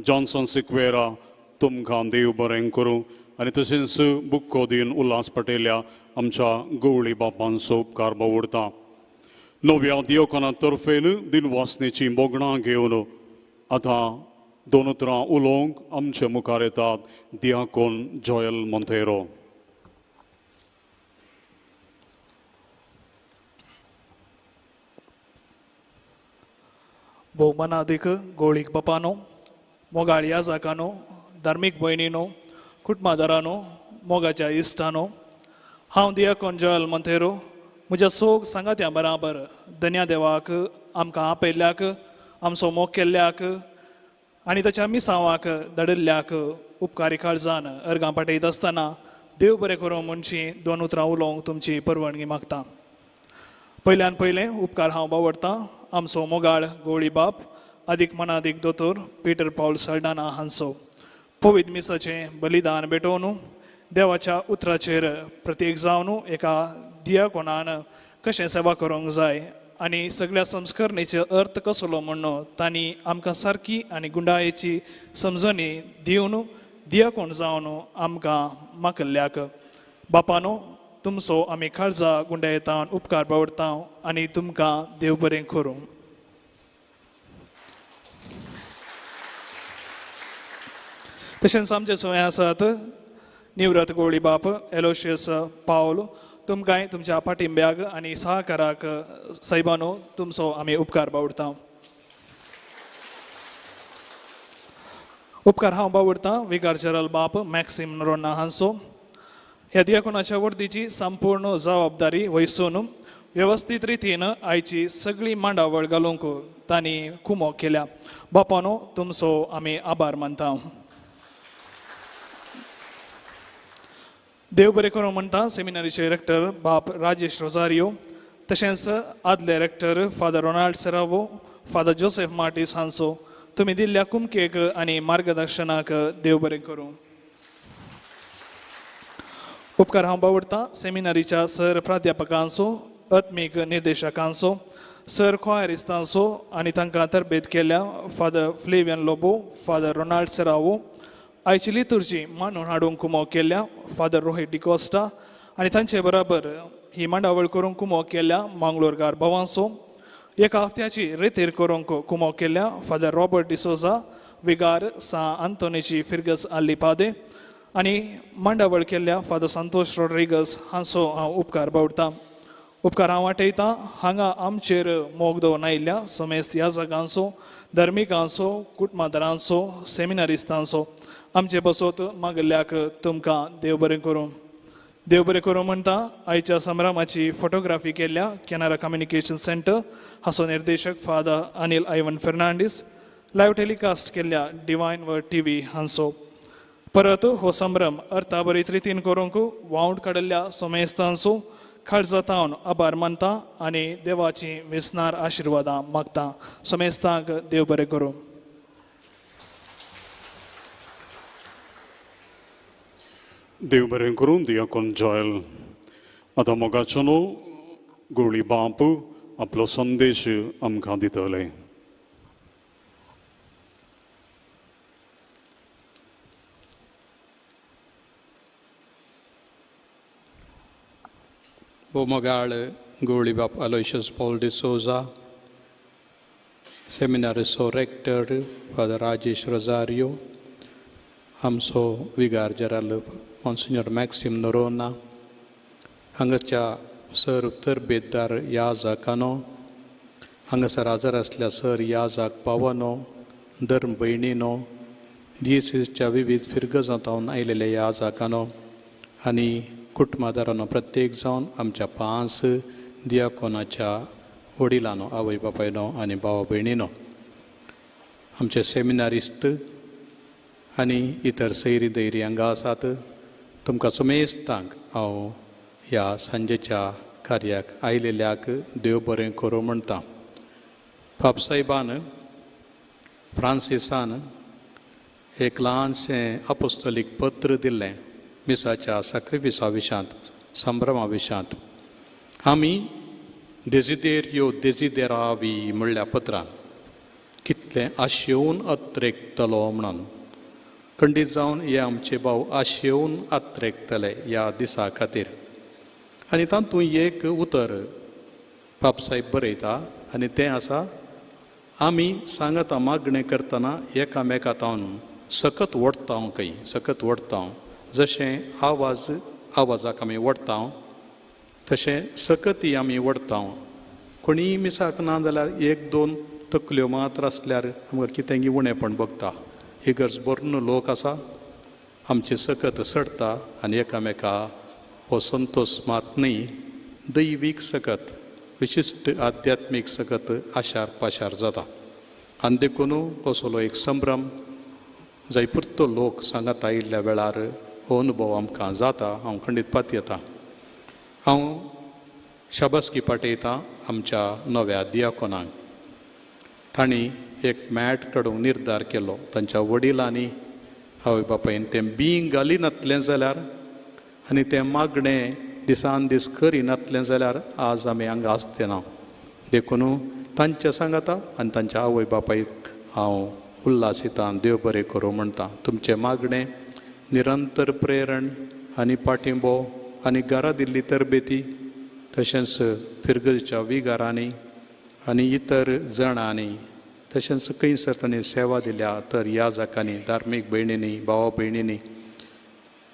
जॉन्सन सिक्वेरा तुमकां देव बरें करूं आनी तशेंच बुक्को दिन उल्हास पटेल्या आमच्या गवळी बापांचो उपकार बावुरता. नव्या दियोकोना तर्फेन दिनवासनेची मोगणां घेवन आतां 2 उतरां उलोवंक आमचे मुखार येतात दियाकोन जॉयल मोंतेरो. भोवमानादीक गोळीक बापानो, मोगाळ याजाकानो, धार्मीक भयणीनो, कुटुंबादारानो, मोगाच्या इश्टानो, हांव दियाकोन जॉयल मोंतेरो म्हज्या सोग सांगात्या बराबर धन्या देवाक आमकां आपयल्ल्याक, आमचो मोग केल्ल्याक आनी ताच्या मिसांवाक धाडिल्ल्याक उपकारी काळजान अर्गां पाठयत आसतना देव बरें करूं म्हणची 2 उतरां उलोवंक तुमची परवानगी मागता. पयल्यान पयलें उपकार हांव बावडटां आमचो मोगाळ गोळी बाप आदीक मनादीक दोतोर पीटर पावल सल्डाना हांचो. पवित्र मिसाचें बलिदान भेटोवन देवाच्या उतराचेर प्रतीक जावन एका दियाकोणान कशें सेवा करूंक जाय आनी सगळ्या संस्करणेचे अर्थ कसलो म्हणून तांणी आमकां सारकी आनी गुंडायेची समजणी दिवन दियाकोण जावन आमकां माकल्ल्याक. बापानो, तुमचो आमी काळजा गुंडायेतावन उपकार बावडता आनी तुमकां देव बरें करूं. तशेंच आमचे सवंय आसात निवृत्त गोवळी बाप एलोशियस पावल, तुमकांय तुमच्या पाठिंब्याक आनी सहकाराक सायबानो तुमचो आमी उपकार बावडता. उपकार हांव बावडता विगार जनरल बाप मॅक्सिम नोरोन्हा हांचो. ह्या दियाकोनाच्या वर्दीची संपूर्ण जबाबदारी वयसून वेवस्थीत रितीन आयची सगळी मांडावळ घालूंक तांणी कुमोक केल्या. बापानो, तुमचो आमी आभार मानता. देव बरें करूं म्हणटा सेमिनारीचे रेक्टर बाप राजेश रोजारियो, तशेंच आदले rector father Ronald Serrao, father Joseph Martis हांचो तुमी दिल्ल्या कुमकेक आनी मार्गदर्शनाक देव बरें करूं. उपकार हांव बावडता सेमिनारीच्या सर प्राध्यापकांचो, आत्मीक निर्देशकांचो, सर खोयरिस्तांचो आनी तांकां तरबेत केल्या father Flavian Lobo, father Ronald Serrao, आयची लितुर्जी मानून हाडूंक कुमोक केल्या फादर रोहित डिकोस्टा आनी तांचे बराबर ही मांडावळ करूंक कुमोक केल्या मांगलोरकार भावांचो, एका हफ्त्याची रेतीर करूंक कुमोक केल्या फादर रॉबर्ट डिसोजा, विगार सा आंतोनीची फिर्गस आल्ली पादे आनी मांडावळ केल्ल्या फादर संतोष रॉड्रिगस हांचो हांव उपकार बावडता. उपकार हांव वाटयतां हांगा आमचेर मोग दवरून आयिल्ल्या समेस्त याजकांचो, धर्मिकांचो, कुटुंबादारांचो, सेमिनारिस्तांचो. आमचे बसोत मागल्ल्याक तुमकां देव बरें करूं. देव बरें करूं म्हणटा आयच्या संभ्रमाची फोटोग्राफी केल्ल्या कॅनरा कम्युनिकेशन सेंटर हाचो निर्देशक father Anil Ivan Fernandes, live telecast केल्ल्या डिवायन वर्ड टी व्ही हांचो. परत हो संभ्रम अर्थाबरीत रितीन करूंक वावंट काडिल्ल्या समेस्तांचो काळजातावन आभार मानता आनी देवाची विसनार आशिर्वादां मागता. समेस्तांक देव बरें करूं. देव बरें करूं दियाकोन जॉयल. आतां मोगाचो न्हू गोळी बाप आपलो संदेश आमकां दितले. भोवमोगाळ गोवळी बाप अलोयशियस पॉल डिसोजा, सेमिनारीचो रेक्टर फादर राजेश रोजारियो, आमचो विगार जेराल मॉन्सिन्योर मॅक्सिम नोरोना, हांगाच्या सर तरबेतदार याजकानो, हांगासर हाजर आसल्या सर याजक पावनो, धर्म भयणीनो, डिएसीसच्या विविध फिरगजांतावन आयलेल्या याजकानो आनी कुटुंबादारांनो, प्रत्येक जावन आमच्या 5 दियाकोनाच्या वडिलांनो, आवय बापायनो आनी भावा भयणीनो, आमचे सेमिनारिस्त आनी इतर सैरी दैरी हांगा आसात, तुमकां सुमेस्तांक हांव ह्या सांजेच्या कार्याक आयलेल्याक देव बरें करूं म्हणटा. बापसाहेबान फ्रांसिसान एक ल्हानशें अपोस्तोलीक पत्र दिल्लें मिसाच्या साक्रिफिसा विशांत, संभ्रमा विशांत. आमी देजिदेर यो देजिदेरावी म्हणल्या पत्रान कितलें आशेवन अत्रेकतलो म्हणून खंडीत जावन हे आमचे भाव आशेवन आत्रेकतले ह्या दिसा खातीर. आनी तातूंत एक उतर बापसाहेब बरयता आनी तें आसा, आमी सांगता मागणें करतना एकामेका तावन सकत ओडटा खंय, सकत ओडटा, जशें आवाज आवाजाक आमी ओडटा तशें सकती आमी ओडटा. कोणीय मिसाक ना जाल्यार एक दोन तकल्यो मात्र आसल्यार आमकां कितेंगी उणेपण भोगता. इगर्ज भरून लोक आसा, आमची सकत चडटा आनी एकामेका हो संतोष मात न्हय, दैवीक सकत, विशिश्ट आध्यात्मीक सकत आशार पाशार जाता. आनी देखून असलो एक संभ्रम जायपुरतो लोक सांगात आयिल्ल्या वेळार हो अनुभव आमकां जाता. हांव खंडीत पातयेता. हांव शाबासकी पाठयतां आमच्या नव्या दियाकोनांक. तांणी एक मॅट काडूंक निर्धार केलो. तांच्या वडिलांनी आवय बापायन तें बींग घालिनातलें जाल्यार आनी तें मागणें दिसान दीस करिनातलें जाल्यार आज आमी हांगा आसते ना. देखून तांच्या सांगाता आनी तांच्या आवय बापायक हांव उल्हासितां देव बरें करूं म्हणटा. तुमचें मागणें, निरंतर प्रेरण आनी पाठिंबो आनी घरा दिल्ली तरबेती, तशेंच फिरगजच्या विगारांनी आनी इतर जाणांनी, तशेंच खंयसर तांणी सेवा दिल्या तर ह्या जाकांनी, धार्मीक भयणींनी, भावा भयणींनी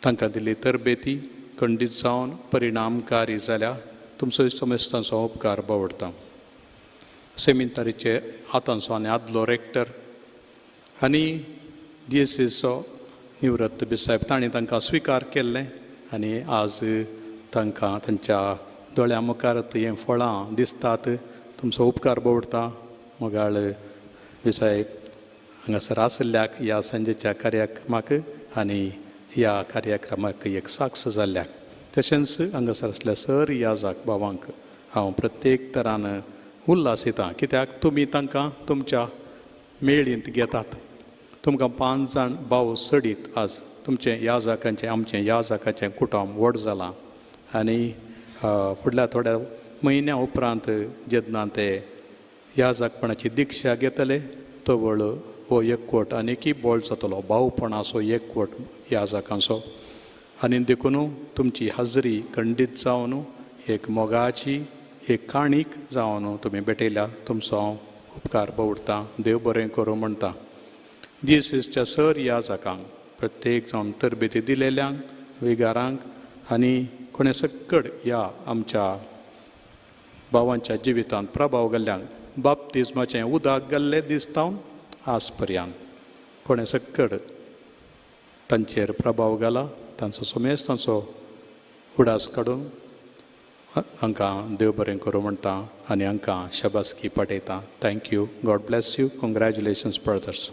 तांकां दिल्ली तरबेती खंडीत जावन परिणामकारी जाल्या. तुमचो समेस्तांचो उपकार बावडटा. सेमिनारीचे आतांचो आनी आदलो रेक्टर आनी डीएससीचो निवृत्त बिसायब तांणी तांकां स्विकार केल्लें आनी आज तांकां तांच्या दोळ्यां मुखार हें फळां दिसतात. तुमचो उपकार बावडटा. मोगाळ बिसायब हांगासर आशिल्ल्याक ह्या सांजेच्या कार्यक्रमाक आनी ह्या कार्यक्रमाक एक साक्ष जाल्ल्याक, तशेंच हांगासर आसल्या सर याजाक भावांक हांव प्रत्येक तरान उल्हासितां, कित्याक तुमी तांकां तुमच्या मेळींत घेतात. तुमकां 5 जाण भाव सडीत आज तुमचें याजाकांचें आमचें याजाकाचें कुटुंब व्हड जालां आनी फुडल्या थोड्या म्हयन्या उपरांत जेन्ना ते याजाकपणाची दिक्षा घेतले तवळ हो एकवट आनीकय बोळ जातलो, भावपणाचो एकवट याजाकांचो. आनी देखून तुमची हाजरी खंडीत जावन एक मोगाची एक काणीक जावन तुमी भेटयल्या. तुमचो हांव उपकार बावडटा. देव बरें करूं म्हणटा. डीएसएसच्या सर याजाकांक प्रत्येक जावन तरबेती दिलेल्यांक, विगारांक आनी कोणे सक्कड ह्या आमच्या भावांच्या जिवितांत प्रभाव घाल्ल्यांक, बाप्तिज्माचें उदक घाल्लें दिसता आज पर्यंत कोणे सक्कड तांचेर प्रभाव घाला, तांचो समेस्त तांचो उडास काडून हांकां देव बरें करूं म्हणटा आनी हांकां शाबासकी पाठयता. Thank you. God bless you. Congratulations brothers.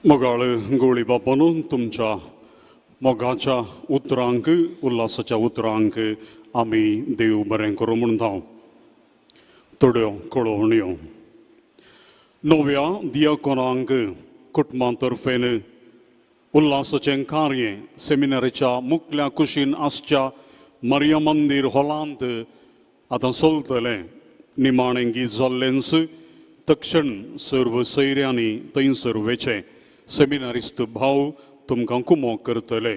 मोगाळ गोळी बापानू, तुमच्या मोगाच्या उतरांक, उल्हासाच्या उतरांक आमी देव बरें करूं म्हणटा. थोड्यो कळोवण्यो. नव्या दियाकोनांक कुटुंबा तर्फेन उल्हासाचें कार्य सेमिनारीच्या मुखल्या कुशीन आसच्या मरिया मंदीर हॉलांत आतां चलतलें. निमाणें गीत जाल्लेंच तक्षण सर्व सैऱ्यांनी थंयसर वेचें. सेमिनारिस्त भाव तुमकां कुमोक करतले.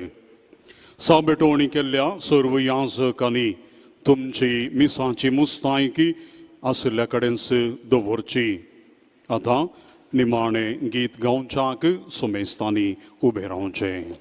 साबेटोवणी केल्ल्या सर्व याजकांनी तुमची मिसाची मुस्तायकी आशिल्ल्या कडेनच दवरची. आतां निमाणें गीत गावच्याक सुमेस्तांनी उबें रावचें.